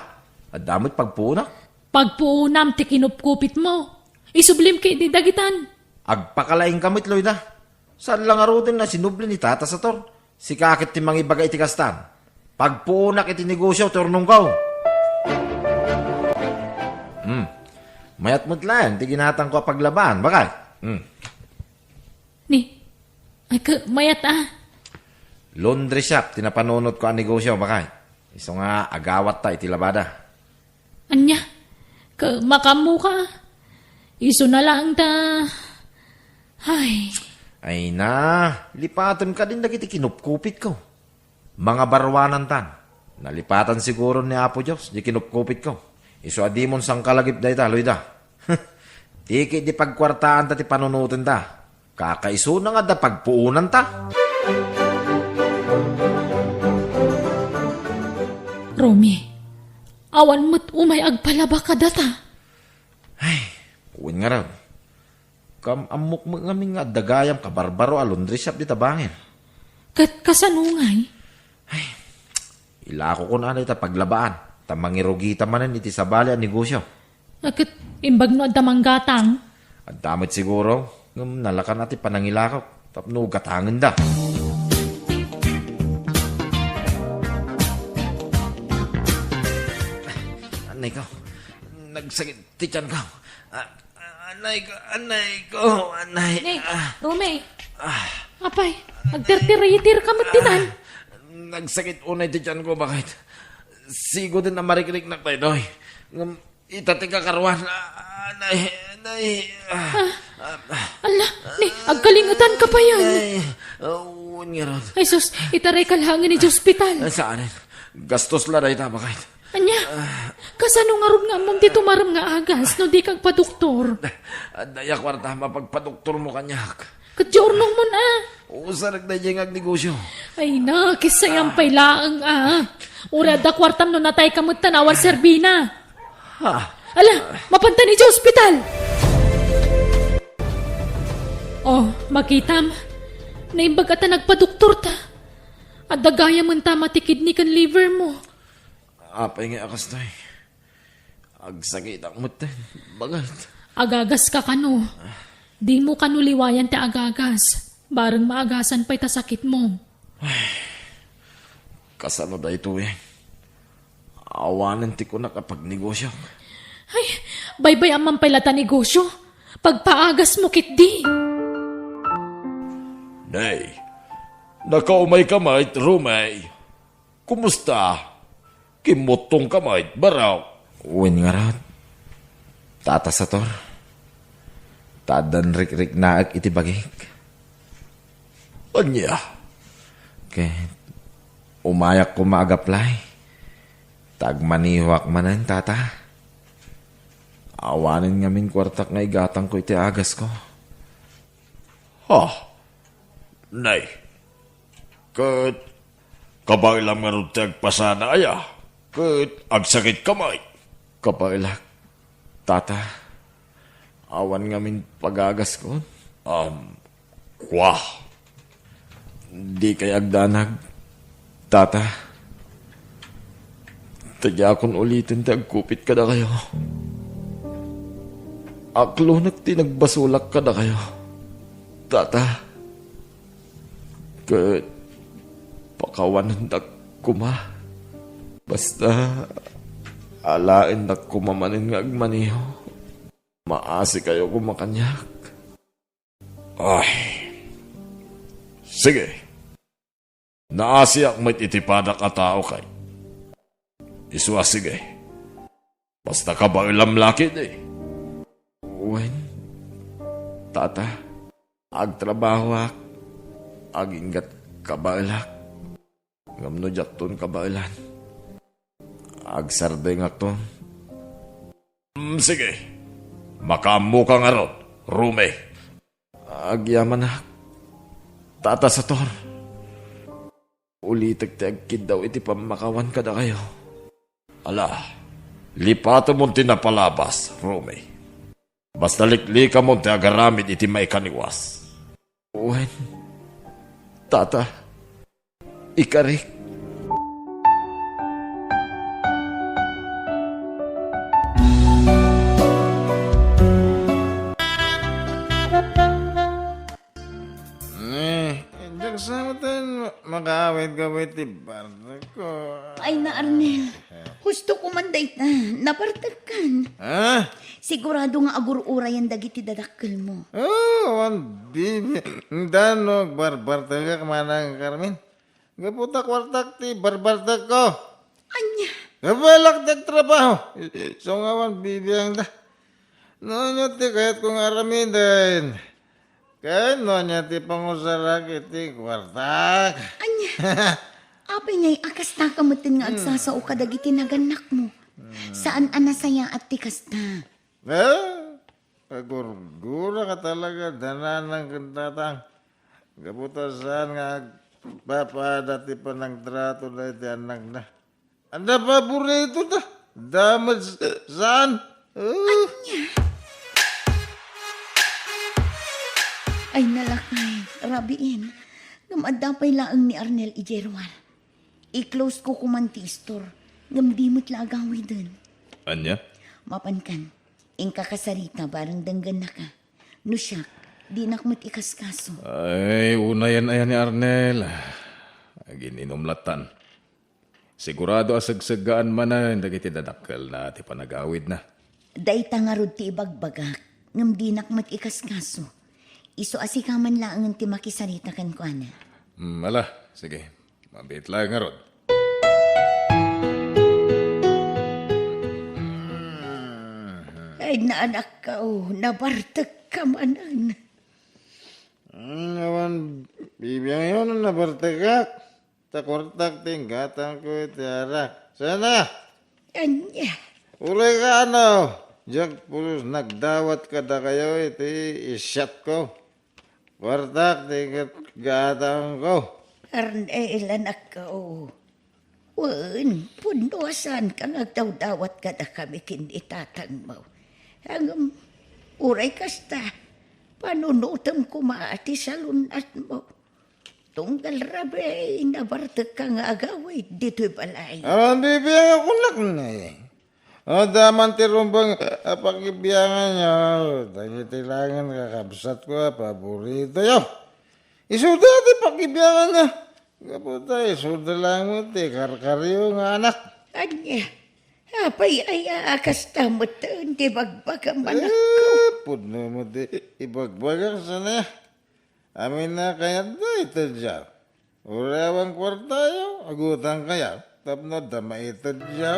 Adda met pagpuonak. Pagpuonam ti kinupkupitmo. Isublim ketdi dagitan. Agpakalaingka met, Loida. Saan la ngaruden a sinubli ni Tata Sator? Sika ket ti mangibaga iti kastan. Pagpuonak iti negosio ti urnongko. Hmm. Mayat met laeng ti ginatangko a paglabaan, bakay? Hmm. Ni, ay, ka, mayat a. Laundry shop ti napanunotko a negosio, bakay. Isu nga agawatta iti labada. Ania? Ka, makaammoka? Isuna laeng ta. Ay. Ay na, lipatem kadin dagiti kinupkupitko. Mangabaruanantan. Nalipatan siguro ni Apo Dios di kinupkupitko. Isu a dimon sangkalagip dayta, Loida. Tiki di pagkuartaanta ti panunotenta. Kakaisuna nga adda pagpuonanta. Romy, awan met umay agpalaba kadata. Ay, wen ngarud. Kam-ammok met ngamin nga adda gayam kabarbaro a laundry shop dita bangir. Ket kasano ngay? Ay, ilakokon a dayta paglabaan, ta mangirugita manen iti sabali a negosio. A, ket imbag no adda manggatang? Adda met siguro, ngem nalakan a ti panangilakok tapno gatangenda. Anay ko, nagsakit ti tiyan ko. Ah, anay ko, anay ko, anay. Ni, ah. Romy. Ah. Apay, agtirtiritir ka met ditan. Ah, nagsakit unay ti tiyan ko, bakit? Sigo din a marikriknak daytoy. Ngem, ita ti kakaruan. Ah, anay, anay. Ah, ah, ah. Ala, ni, agkalingetan ka payen. Anay. Oh, ngarud. Ay, sus, itaray ka laeng iti ospital. Ah, saan? Gastos la dayta, bakit? Ania? Ah. Kasano ngarud nga ammom ti tumarem nga agas no di ka agpadoktor? Adda ya kuarta, mapagpadoktormo kaniak. Ket diay urnongmon a. Usarek daydiay nga agnegosio. Ay na, kisayam pay laeng a. Uray adda kuartam no natay ka met ta awan serbina. Ha? Ala, mapanta idiay ospital. Oh, makitam. Naimbag a ta nagpadoktor ta. Adda gayam ta mati kidney ken liver mo. Apay nga a kastoy? Agsakitak metten, baket. Agagas ka kano. Dimo kano liwayan ti agagas. Bareng maagasan pay ta sakitmo. Kasano daytoy? Awanen ti kunak a pagnegosiok. Ay, baybay-am man pay la ta negosio. Pagpaagasmo ketdi. Nay, nakaumayka met, Rumey. Kumusta? Kimmuttongka met, barok. Wen ngarud, Tata Sator. Ta addan rikriknaek iti bagik. Ania? Ket umayak koma a gaplay. Ta agmanehoak manen, Tata. Awanen ngamin kuartak nga igatangko iti agasko. Ha? Nay, ket kabaelam ngarud ti agpasana aya? Ket agsakitka met? Kabaelak, Tata. Awan ngamin pagagaskon. Um, kua. Dikay agdanag, Tata. Ta diakon uliten ti agkupit kadakayo. Aklonek ti nagbasolak kadakayo, Tata. Ket pakawanendak koma. Basta, alaendak koma manen nga agmaneho. Maasikayo koma kaniak. Ay. Sige. Naasiak met iti padak a tao kay. Isu a sige. Basta kabaelam la ketdi. Wen, Tata, agtrabahoak, aginggat kabaelak. Ngem no diakton kabaelan, agsardengakton. Mm, sige. Makaammoka ngarud, Rumey. Agyamanak, Tata Sator. Ulitek ti agkiddaw iti pammakawan kadakayo. Ala, lipatemon ti napalabas, Rumey. Basta liklikamon ti agaramid iti maikaniwas. Wen, Tata, ikarik. Eh, diak sa met makaawid-awid ti bartekko. Ay na, Arnel. Husto ko man dayta. Nabartekkan. Ha? Sigurado nga agur-urayan dagiti dadakkelmo. Oh, awan bibi. Dano, barbartekak manang Carmen. Gapu ta kuartak ti barbartekko. Ania? Kabaelak ti agtrabaho. Isu nga awan bibiangda. No, ania ti kayatko nga aramiden? Ken no, ania ti pangusarak iti kuartak? Ania? Apay ngay a kasta ka metten nga agsasao kadagiti nagannakmo? Saan a nasayaat ti kasta? Eh? Agurgura ka talaga, dananang ken tatang. Gapu ta saan nga agpapaada ti panagtrato daydi annakna. Anda paborito ta? Damag saan? Oh. Ania? Ay, nalakay, rabiin. Ngem adda pay laeng ni Arnel idiay ruar. I-close ko kuman ti istor, ngem di met la agawiden. Ania? Mapankan, inka kasarita bareng denggennaka. No siak, dinak met ikaskaso. Ay, unayen aya ni Arnel. Agin-inom lattan. Sigurado a segseggaan manen dagiti dadakkelna ti panagawidna. Dayta ngarud ti ibagbagak, ngem dinak met ikaskaso. Isu a sika man laengen ti makisarita kenkuana. Hmm, ala, sige. Mabiit laeng ngarud. Ay, naanakko, nabartekka manen. Hmm, awan bibiangyo no nabartekak. Ta kuartak ti inggatangko iti arak. Sana? Ania? Uray ka, ano? Diak pulos nagdawat kadakayo iti isyatko. Kuartak ti gatangko. Arnel, anakko. Wen, pudno a saanka nga agdawdawat kadakami ken ni tatangmo. Ngem, uray kasta, panunotem koma ti salunnatmo. Tunggal rabii, nabartekka nga agawid ditoy balay. Awan bibiang a kunak ne. Adda man ti rumbeng a pakibianganyo, dagiti laeng kakabsatko a paboritoyo. Isuda ti pakibianganna. Gapu ta isuda laeng met ti karkaryo nga anak. Ania? Apay aya a kasta metten ti bagbagam, anakko? Eh, pudno met ti ibagbagak sana. Amin a kayatda itedyo. Uray awan kuartayo, agutangkayo tapno adda maitedyo.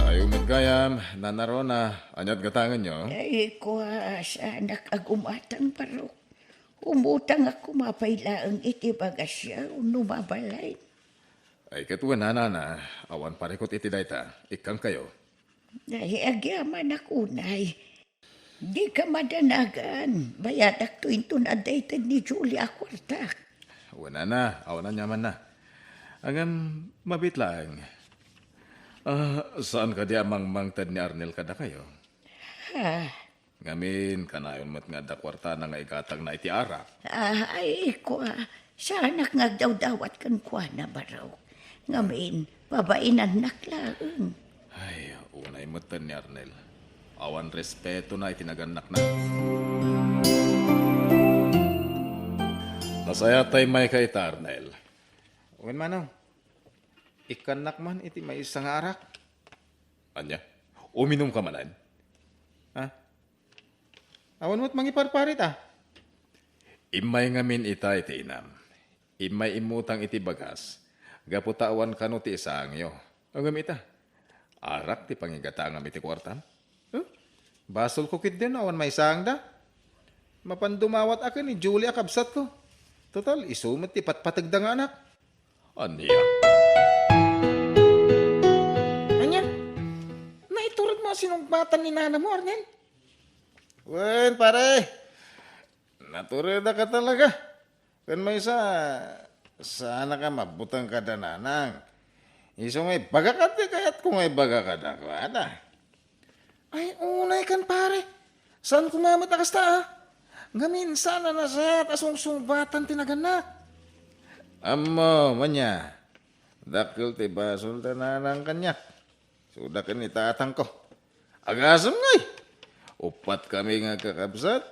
Ayo met gayam, Nana Rona, ania't gatangenyo? Ay, kua, saanak a gumatang, barok. Umutangak koma pay laeng iti bagasyo no mabalin. Ay, ket wen, Nana, awan parikut iti dayta. Ikkankayo. Ay, agyamanak unay. Dika madanagan. Bayadakto inton adda ited ni Julia a kuartak. Wen, Nana, awan aniamanna. Ngem, mabiit laeng. Ah, saan kadi a mangmangted ni Arnel kadakayo? Ha? Ngamin, kanayon met nga adda kuartana nga igatangna iti arak. Ah, ay, kua, saanak nga agdawdawat kenkuana, barok. Ngamin, pabainannak laeng. Ay, unay metten ni Arnel. Awan respetona iti nagannakna. Nasayaat ta immayka ita, Arnel. Wen, Manong. Ikkannak man iti maysa nga arak. Ania? Uminumka manen? Ha? Awan met mangiparpar ita. Immay ngamin ita iti inam. Immay immutang iti bagas, gapu ta awan kano ti isaangyo. Ngem ita, arak ti pangigatangam iti kuartam. Huh? Basolko ketdin no awan maisaangda. Mapan dumawat a ken ni Julie a kabsatko. Total, isu met ti patpategda nga anak. Ania? Ania? Naituredmo a sinungbatan ni nanangmo, Arnel? Wen, pare. Naturedaka talaga. Ken maysa, saanaka mabuteng kada nanang. Isu nga ibagak ti kayatko nga ibaga kadakuada. Ay, unay kan, pare. Saan koma met a kasta, a? Ngamin, saan a nasayaat a sungsungbatan ti nagannak? Ammom, ania? Dakkel ti basol ta nanang kaniak. Suda ken ni tatangko. Agasem ngay! Uppat kami nga kakabsat.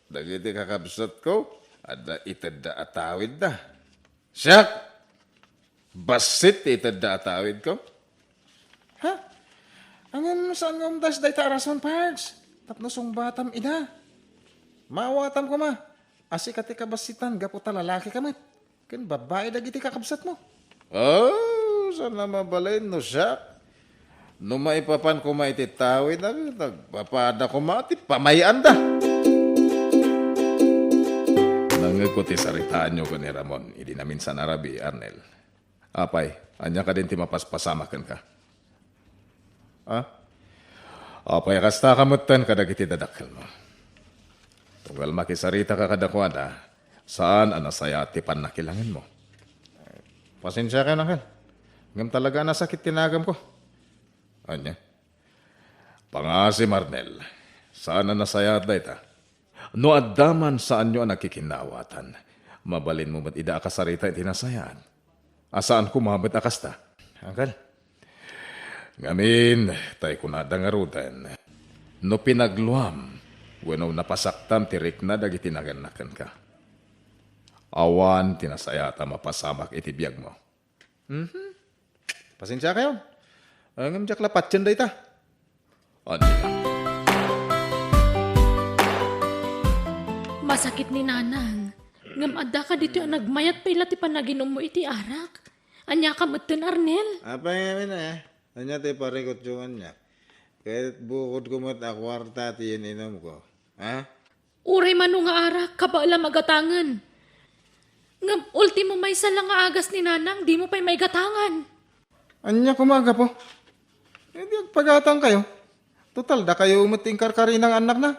Dagiti kakabsatko, adda itedda a tawidda. Siak! Bassit ti itedda a tawidko. Ha? Ngem saan nga umdayo dayta a rason, Pards, tapno sungbatam ida? Maawatam koma a sika ti kabassitan gapu ta lalakika met ken babbai dagiti kakabsatmo. Oh, saan a mabalin no siak? No maipapan koma iti tawid, ag-, nagpapada koma ti pamay-anda. Nangngegko ti saritaanyo ken ni Ramon idi naminsan a rabii, Arnel. Apay, ania kadin ti mapaspasamak kenka? Ha? Apay a kastaka metten kadagiti dadakkelmo? Tunggal makisaritaka kadakuada, saan a nasayaat ti pannakilangenmo. Pasensiakayon, Uncle. Ngem talaga a nasakit ti nagamko. Ania? Pangasim, Arnel. Saan a nasayaat dayta. No adda man saanyo a nagkikinnaawatan, mabalinmo met ida a kasarita iti nasayaat. A saan koma met a kasta. Uncle. Ngamin, tay kunada ngaruden, no pinagluam wenno napasaktam ti rikna dagiti nagannak kenka, awan ti nasayaat a mapasamak iti biagmo. Mhm. Pasensiakayon. Ngem diak la patien dayta. Ania? Masakit ni Nanang. Ngem adda kaditoy a nagmayat pay la ti panaginummo iti arak. Ania ka metten, Arnel? Apay ngamin a? Ania ti parikutyo kaniak? Ket bukodko met a kuarta ti in-inumko. Ha? Uray mano nga arak, kabaelam a gatangen. Ngem ultimo maysa la nga agas ni Nanang, dimo pay maigatangan. Ania koma a gapu? Eh, di agpagatangkayo. Total, dakayo met ti inkarkarina nga annakna.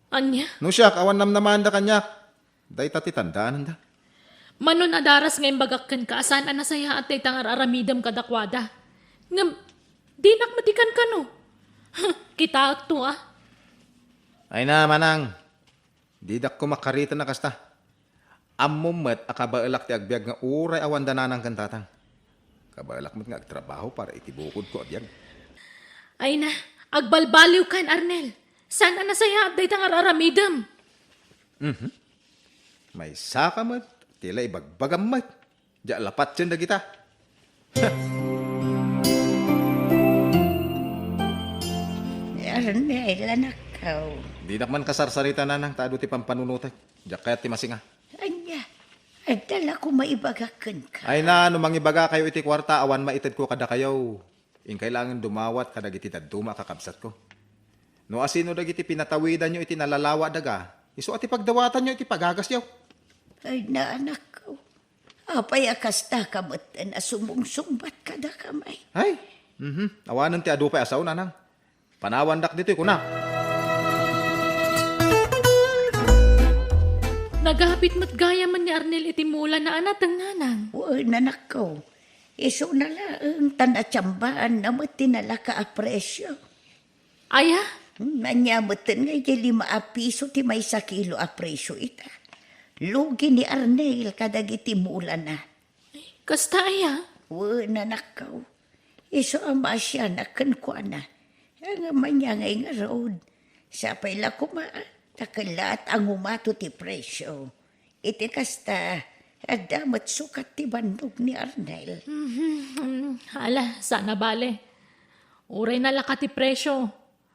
Ania? No siak, awan namnamaanda kaniak. Dayta ti tandaananda. Manon a daras nga imbagak kenka a saan a nasayaat dayta nga ar-aramidem kadakuada. Ngem, dinak met ikankano. Kitaekto a. Ay na, manang. Didak koma kariten a kasta. Ammom met a kabaelak ti agbiag nga uray awanda nanang ken tatang. Kabaelak met nga agtrabaho para iti bukodko a biag. Ay na, agbalbaliwkan, Arnel. Saan a nasayaat dayta nga ar-aramidem? Mhm. Maysaka met, ti la ibagbagam met. Diak lapatien dagita. Arnel, anakko. Dinak man kasarsarita, nanang, ta adu ti pampanunotek. Diak kayat ti masinga. Ania, adda la koma ibagak kenka. Ay na, no mangibagakayo iti kuarta, awan maitedko kadakayo. Inkay laengen dumawat kadagiti dadduma a kakabsatko. No asino dagiti pinatawidanyo iti nalalawa a daga, isu a ti pagdawatanyo iti pagagasyo. Ay na, anakko. Apay a kasta ka met a sumungsungbat kadakami? Ay, mhm. Awanen ti adu pay a sao, nanang. Panawandak ditoy, kunak. Nagapit met gayam ni Arnel iti mulana a nateng, nanang. Wen, anakko. Isuna laeng ta natsambaan na met ti nalaka a presio. Aya? Hmm, ania metten nga idiay lima a piso ti maysa kilo a presio ita. Lugi ni Arnel kadagiti mulana. Kasta aya? Wen, anakko. Isu a maasianak kenkuana. Ngem ania ngay ngarud? Sapay la koma, ta kellaat a ngumato ti presio. Iti kasta, adda met sukat ti bannog ni Arnel. Mhm. Ala, saan a bale. Uray nalaka ti presio,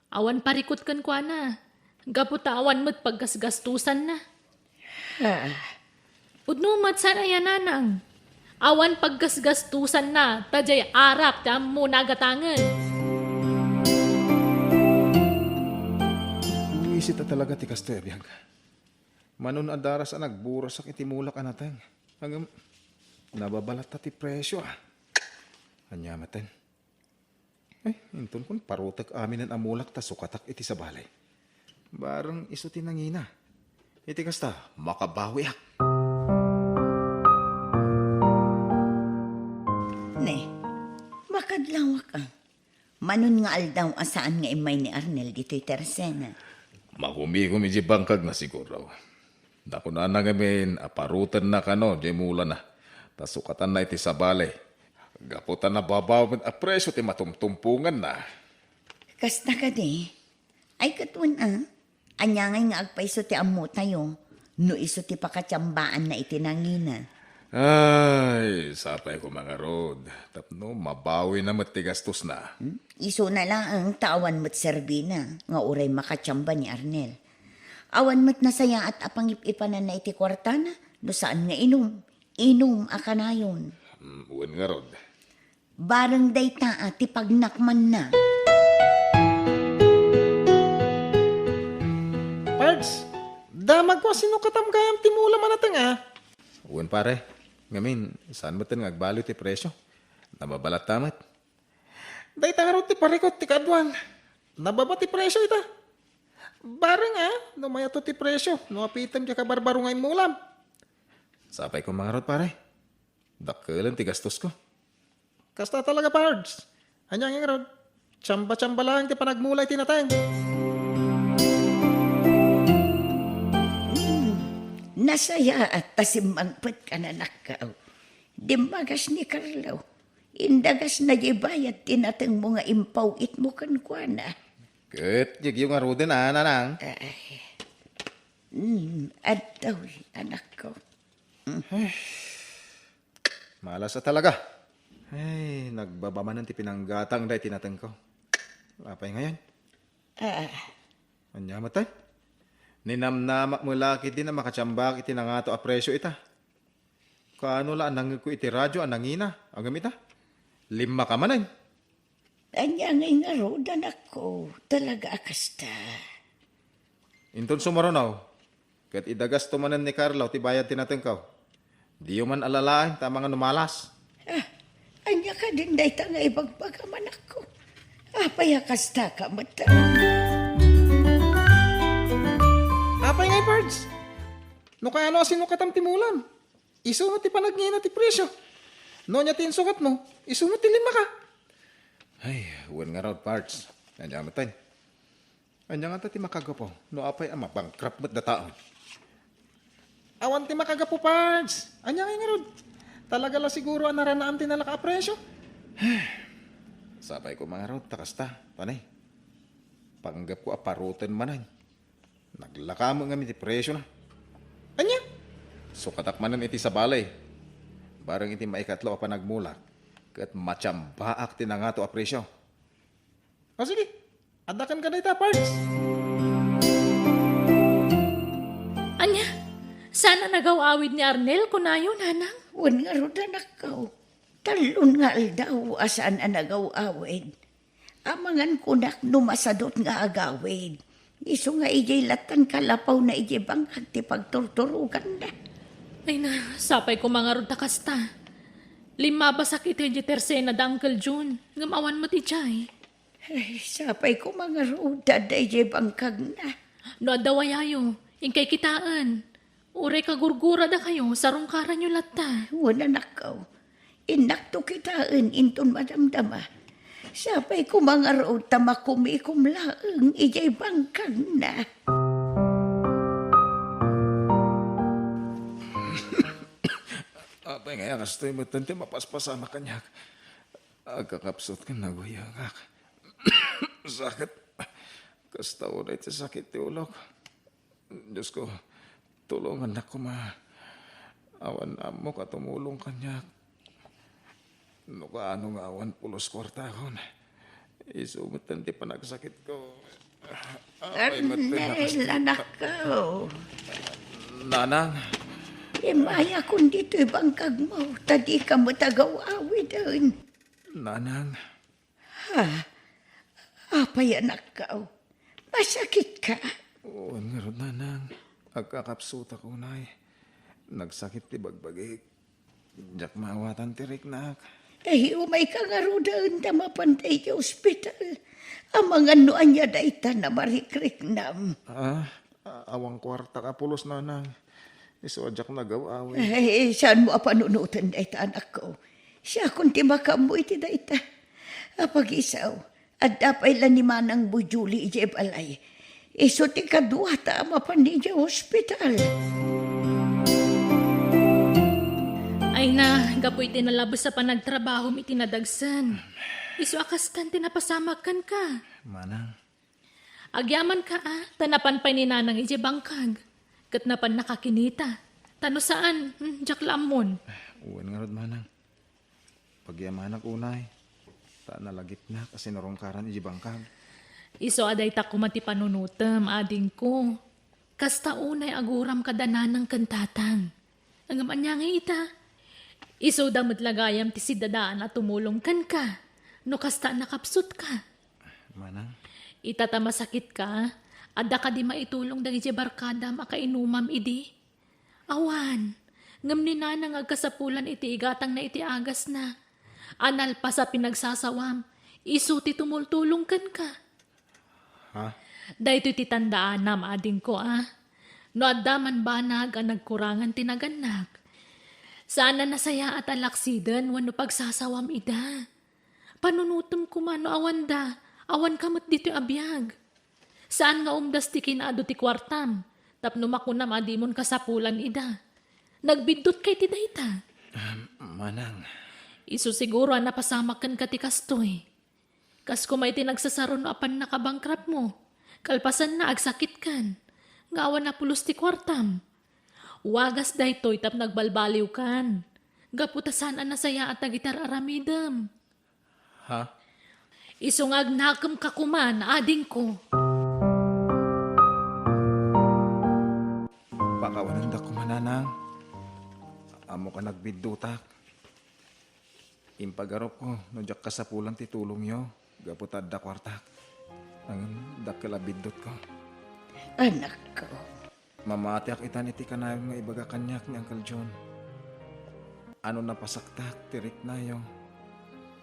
awan parikut kenkuana. Gapu ta awan met paggasgastusanna. Ha? Pudno met saan aya, nanang. Awan paggasgastusanna, ta diay arap ti ammona a gatangen. Buisit a talaga ti kastoy a biag. Manon a daras a nagburasak iti mulak a nateng. Ngem, nababalatta ti presio, a. Ania metten? Ay, inton kun parutek aminen a mulak ta sukatak iti sabali. Bareng isu ti nangina. Iti kasta, makabawiak. Ne, makadlawak a. Manon nga aldaw a saan nga immay ni Arnel ditoy tersena. Magumigom iti bangkagna siguro. Nakunana ngamin a parutenna kano diay mulana, ta sukatanna iti sabali. Gapu ta nababawi met a presio ti matumtumponganna. Kasta kadi? Ay, ket wen a. Ania ngay nga agpayso ti ammotayo no isu ti pakatsiambaanna iti nangina? Ay, sapay koma ngarud, tapno mabawina met ti gastosna. Hmm? Isuna laeng ta awan met serbina nga uray makatsiamba ni Arnel. Awan met nasayaat a pangip-ipananna iti kuartana no saan nga inum. Inum a kanayon. Hmm, wen ngarud. Bareng dayta a ti pagnakmanna. Pards, damagko a sinukatam gayam ti mula a nateng a. Wen, pare. Ngamin, saan metten nga agbaliw ti presio? Nababalatta met. Dayta ngarud ti parikut ti kaaduan. Nababa ti presio ita. Bareng a, no mayato ti presio, no apitem diay kabarbaro nga immulam. Sapay koma ngarud, pare. Dakkelen ti gastosko. Kasta talaga, Pards. Ania ngay ngarud? Tsiamba-tsiamba laeng ti panagmula iti nateng. Hmm. Nasayaat ta simmangpetka, anakko. Dimmagas ni Carlo. Indagasna diay bayad ti natengmo nga impaw-itmo kenkuana. Ket yegyo ngaruden a, nanang. Ay. Hmm, adtoy, anakko. Hmm. Malas a talaga. Ay, nagbaba manen ti pinanggatangda iti natengko. Apay ngayon? Ah. Ania met, ay? Ninamnamak met la ketdin a makatsiambak iti nangato a presio ita. Kaano la a nangngegko iti radio a nangina, ngem ita, limmaka manen. Ania ngay ngarud, anakko, talaga a kasta. Inton sumuruno, ket idagasto manen ni Carlo ti bayad ti natengko. Diyo man alalaen ta amangan no malas. Ah, ania kadin dayta nga ibagbagam, anakko? Apay a kastaka met? Apay ngay, Pards? No kaano a sinukatam ti mulam? Isu met ti panagngina ti presio. No ania ti insukatmo, isu met ti limmaka. Ay, wen ngarud, Pards. Ania met, ay? Ania ngata ti makagapu no apay a mabankrupt met dataon? Awan ti makagapu, Pards. Ania ngay ngarud? Talaga la siguro a naranaam ti nalaka a presio. Sapay ko mangarud ta kasta, panay. Panggepko a paruten manen. Naglaka met ngamin ti presiona. Ania? Sukatak manen iti sabali. Bareng iti maikatlo a panagmulak, ket matiambaak ti nangato a presio. O sige, adda kenka dayta, parts. Ania? Saan a nagaw-awid ni Arnel, kunayo, nanang? Wen ngarud, anakko. Tallon nga aldaw a saan a nagaw-awid. Amangan kunak no masadut nga agawid. Isu nga idiay lattan kalapawna idiay bangkag ti pagturturoganna. Ay na, sapay ko mangarud ta kasta. Limmabasak iti idiay tersena da Uncle Jun, ngem awan met idiay. Ay, sapay ko mangarud ta adda idiay bangkagna. No adda wayayo, inkay kitaen. Uray kagurgurada kayo, sarungkaranyo latta. Wen, anakko. Innakto kitaen inton madamdama. Sapay ko mangarud ta makumikom laeng idiay bangkagna. Apay nga, kastoy met ti mapaspasamak kaniak. Agkakapsut ken naguyengak. Sakit. Kasta unay ti sakit ti ulok. Diosko, tulongannak koma. Awan ammok a tumulong kaniak. No kaano nga awan pulos kuartakon, isu met ti panagsakitko. Apay met ti Arnel, nakas- anakko. Nanang. Immayakon ditoy bangkagmo, ta dika met agaw-awiden. Nanang. Ha? Apay, anakko? Masakitka? Wen ngarud, nanang. Agkakapsutak unay. Nagsakit ti bagbagik. Diak maawatan ti riknak. Ay, umayka ngaruden ta mapan dayta ospital. Amangan no ania dayta a marikriknam. Ah, awan kuartak a pulos, nanang. Isu a diak nagaw-awid. Ay, saanmo a panunoten dayta, anakko. Siakon ti makaammo iti dayta. Apagisaw, adda pay la ni manangmo Julie idiay balay. Isu ti kaduata a mapan idiay ospital. Ay na, gapu iti nalabes a panagtrabahom iti nadagsen. Isu a kastan ti napasamak kenka. Manang, Agyamanka a, ta napan pay ni Nanang idiay bangkag. Ket napan nakakinita. Ta no saan, hmm, diak la ammon. Wen ngarud, manang. Pagyamanak unay. Ta nalagipnak a sinarungkaran idiay bangkag. Isu a dayta koma ti panunotem, adingko. Kasta unay aguram kada nanang ken tatang. Ngem ania ngay ita? Isuda met la gayam ti sidadaan a tumulong kenka, no kasta a nakapsutka. Manang? Ita ta masakitka, adda kadi maitulong dagiti barkadam a kainumam idi? Awan, ngem ni Nanang agkasapulan iti igatangna iti agasna. A nalpas a pinagsasawam, isu ti tumultulong kenka. Ha? Daytoy ti tandaanam, adingko, a. No adda man banag a nagkurangan ti nagannak, saan a nasayaat a laksiden wenno pagsasawam ida. Panunotem koma no awanda, awanka met ditoy a biag. Saan nga umdas ti kinaadu ti kuartam, tapno makunam a dimon kasapulan ida. Nagbiddut kay ti dayta? Ahem, manang. Isu siguro a napasamak kenka ti kastoy. Kas koma iti nagsasaro no apan nakabangkrapmo, kalpasanna agsakitkan, nga awan a pulos ti kuartam. Wagas daytoy tapno agbalbaliwkan, gapu ta saan a nasayaat dagiti ar-aramidem. Ha? Isu nga agnakemka koman, adingko. Pakawanendak koma, nanang. Ammok a nagbiddutak. Impagarupko no diak kasapulan ti tulongyo gapu ta adda kuartak. Ngem dakkel a biddutko. Anakko. Mamatiak itan iti kanayon nga ibaga kaniak ni Uncle John. Ano napasaktak ti riknayo?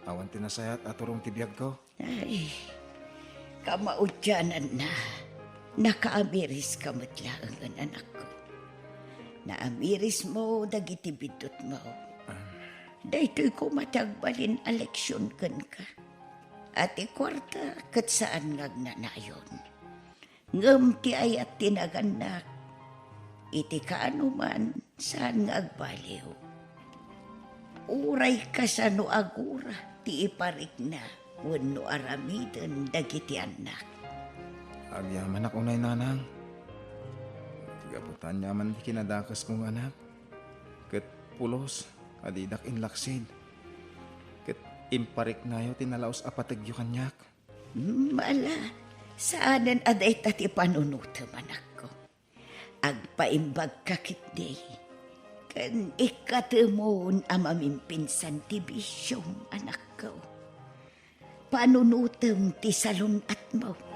Awan ti nasayaat a turong ti biagko? Ay, kamaudiananna, nakaamiriska met laengen, anakko. Naamirismo dagiti biddutmo. Daytoy koma ti agbalin a leksion kenka. A ti kuarta ket saan nga agnanayon. Ngem ti ayat ti nagannak, iti kaano man, saan nga agbaliw. Uray kasano agura, ti iparikna wenno aramiden dagiti annak. Agyamanak unay, nanang. Gapu ta aniaman ti kinadakesko nga anak, ket pulos a didak inlaksid. Ket impariknayo ti nalaus a pategyo kaniak. Mala, saanen a dayta ti panunotem, anakko. Agpaimbagka ketdi, ken ikkatemon a mamimpinsan ti bisiom, anakko. Panunotem ti salun-atmo.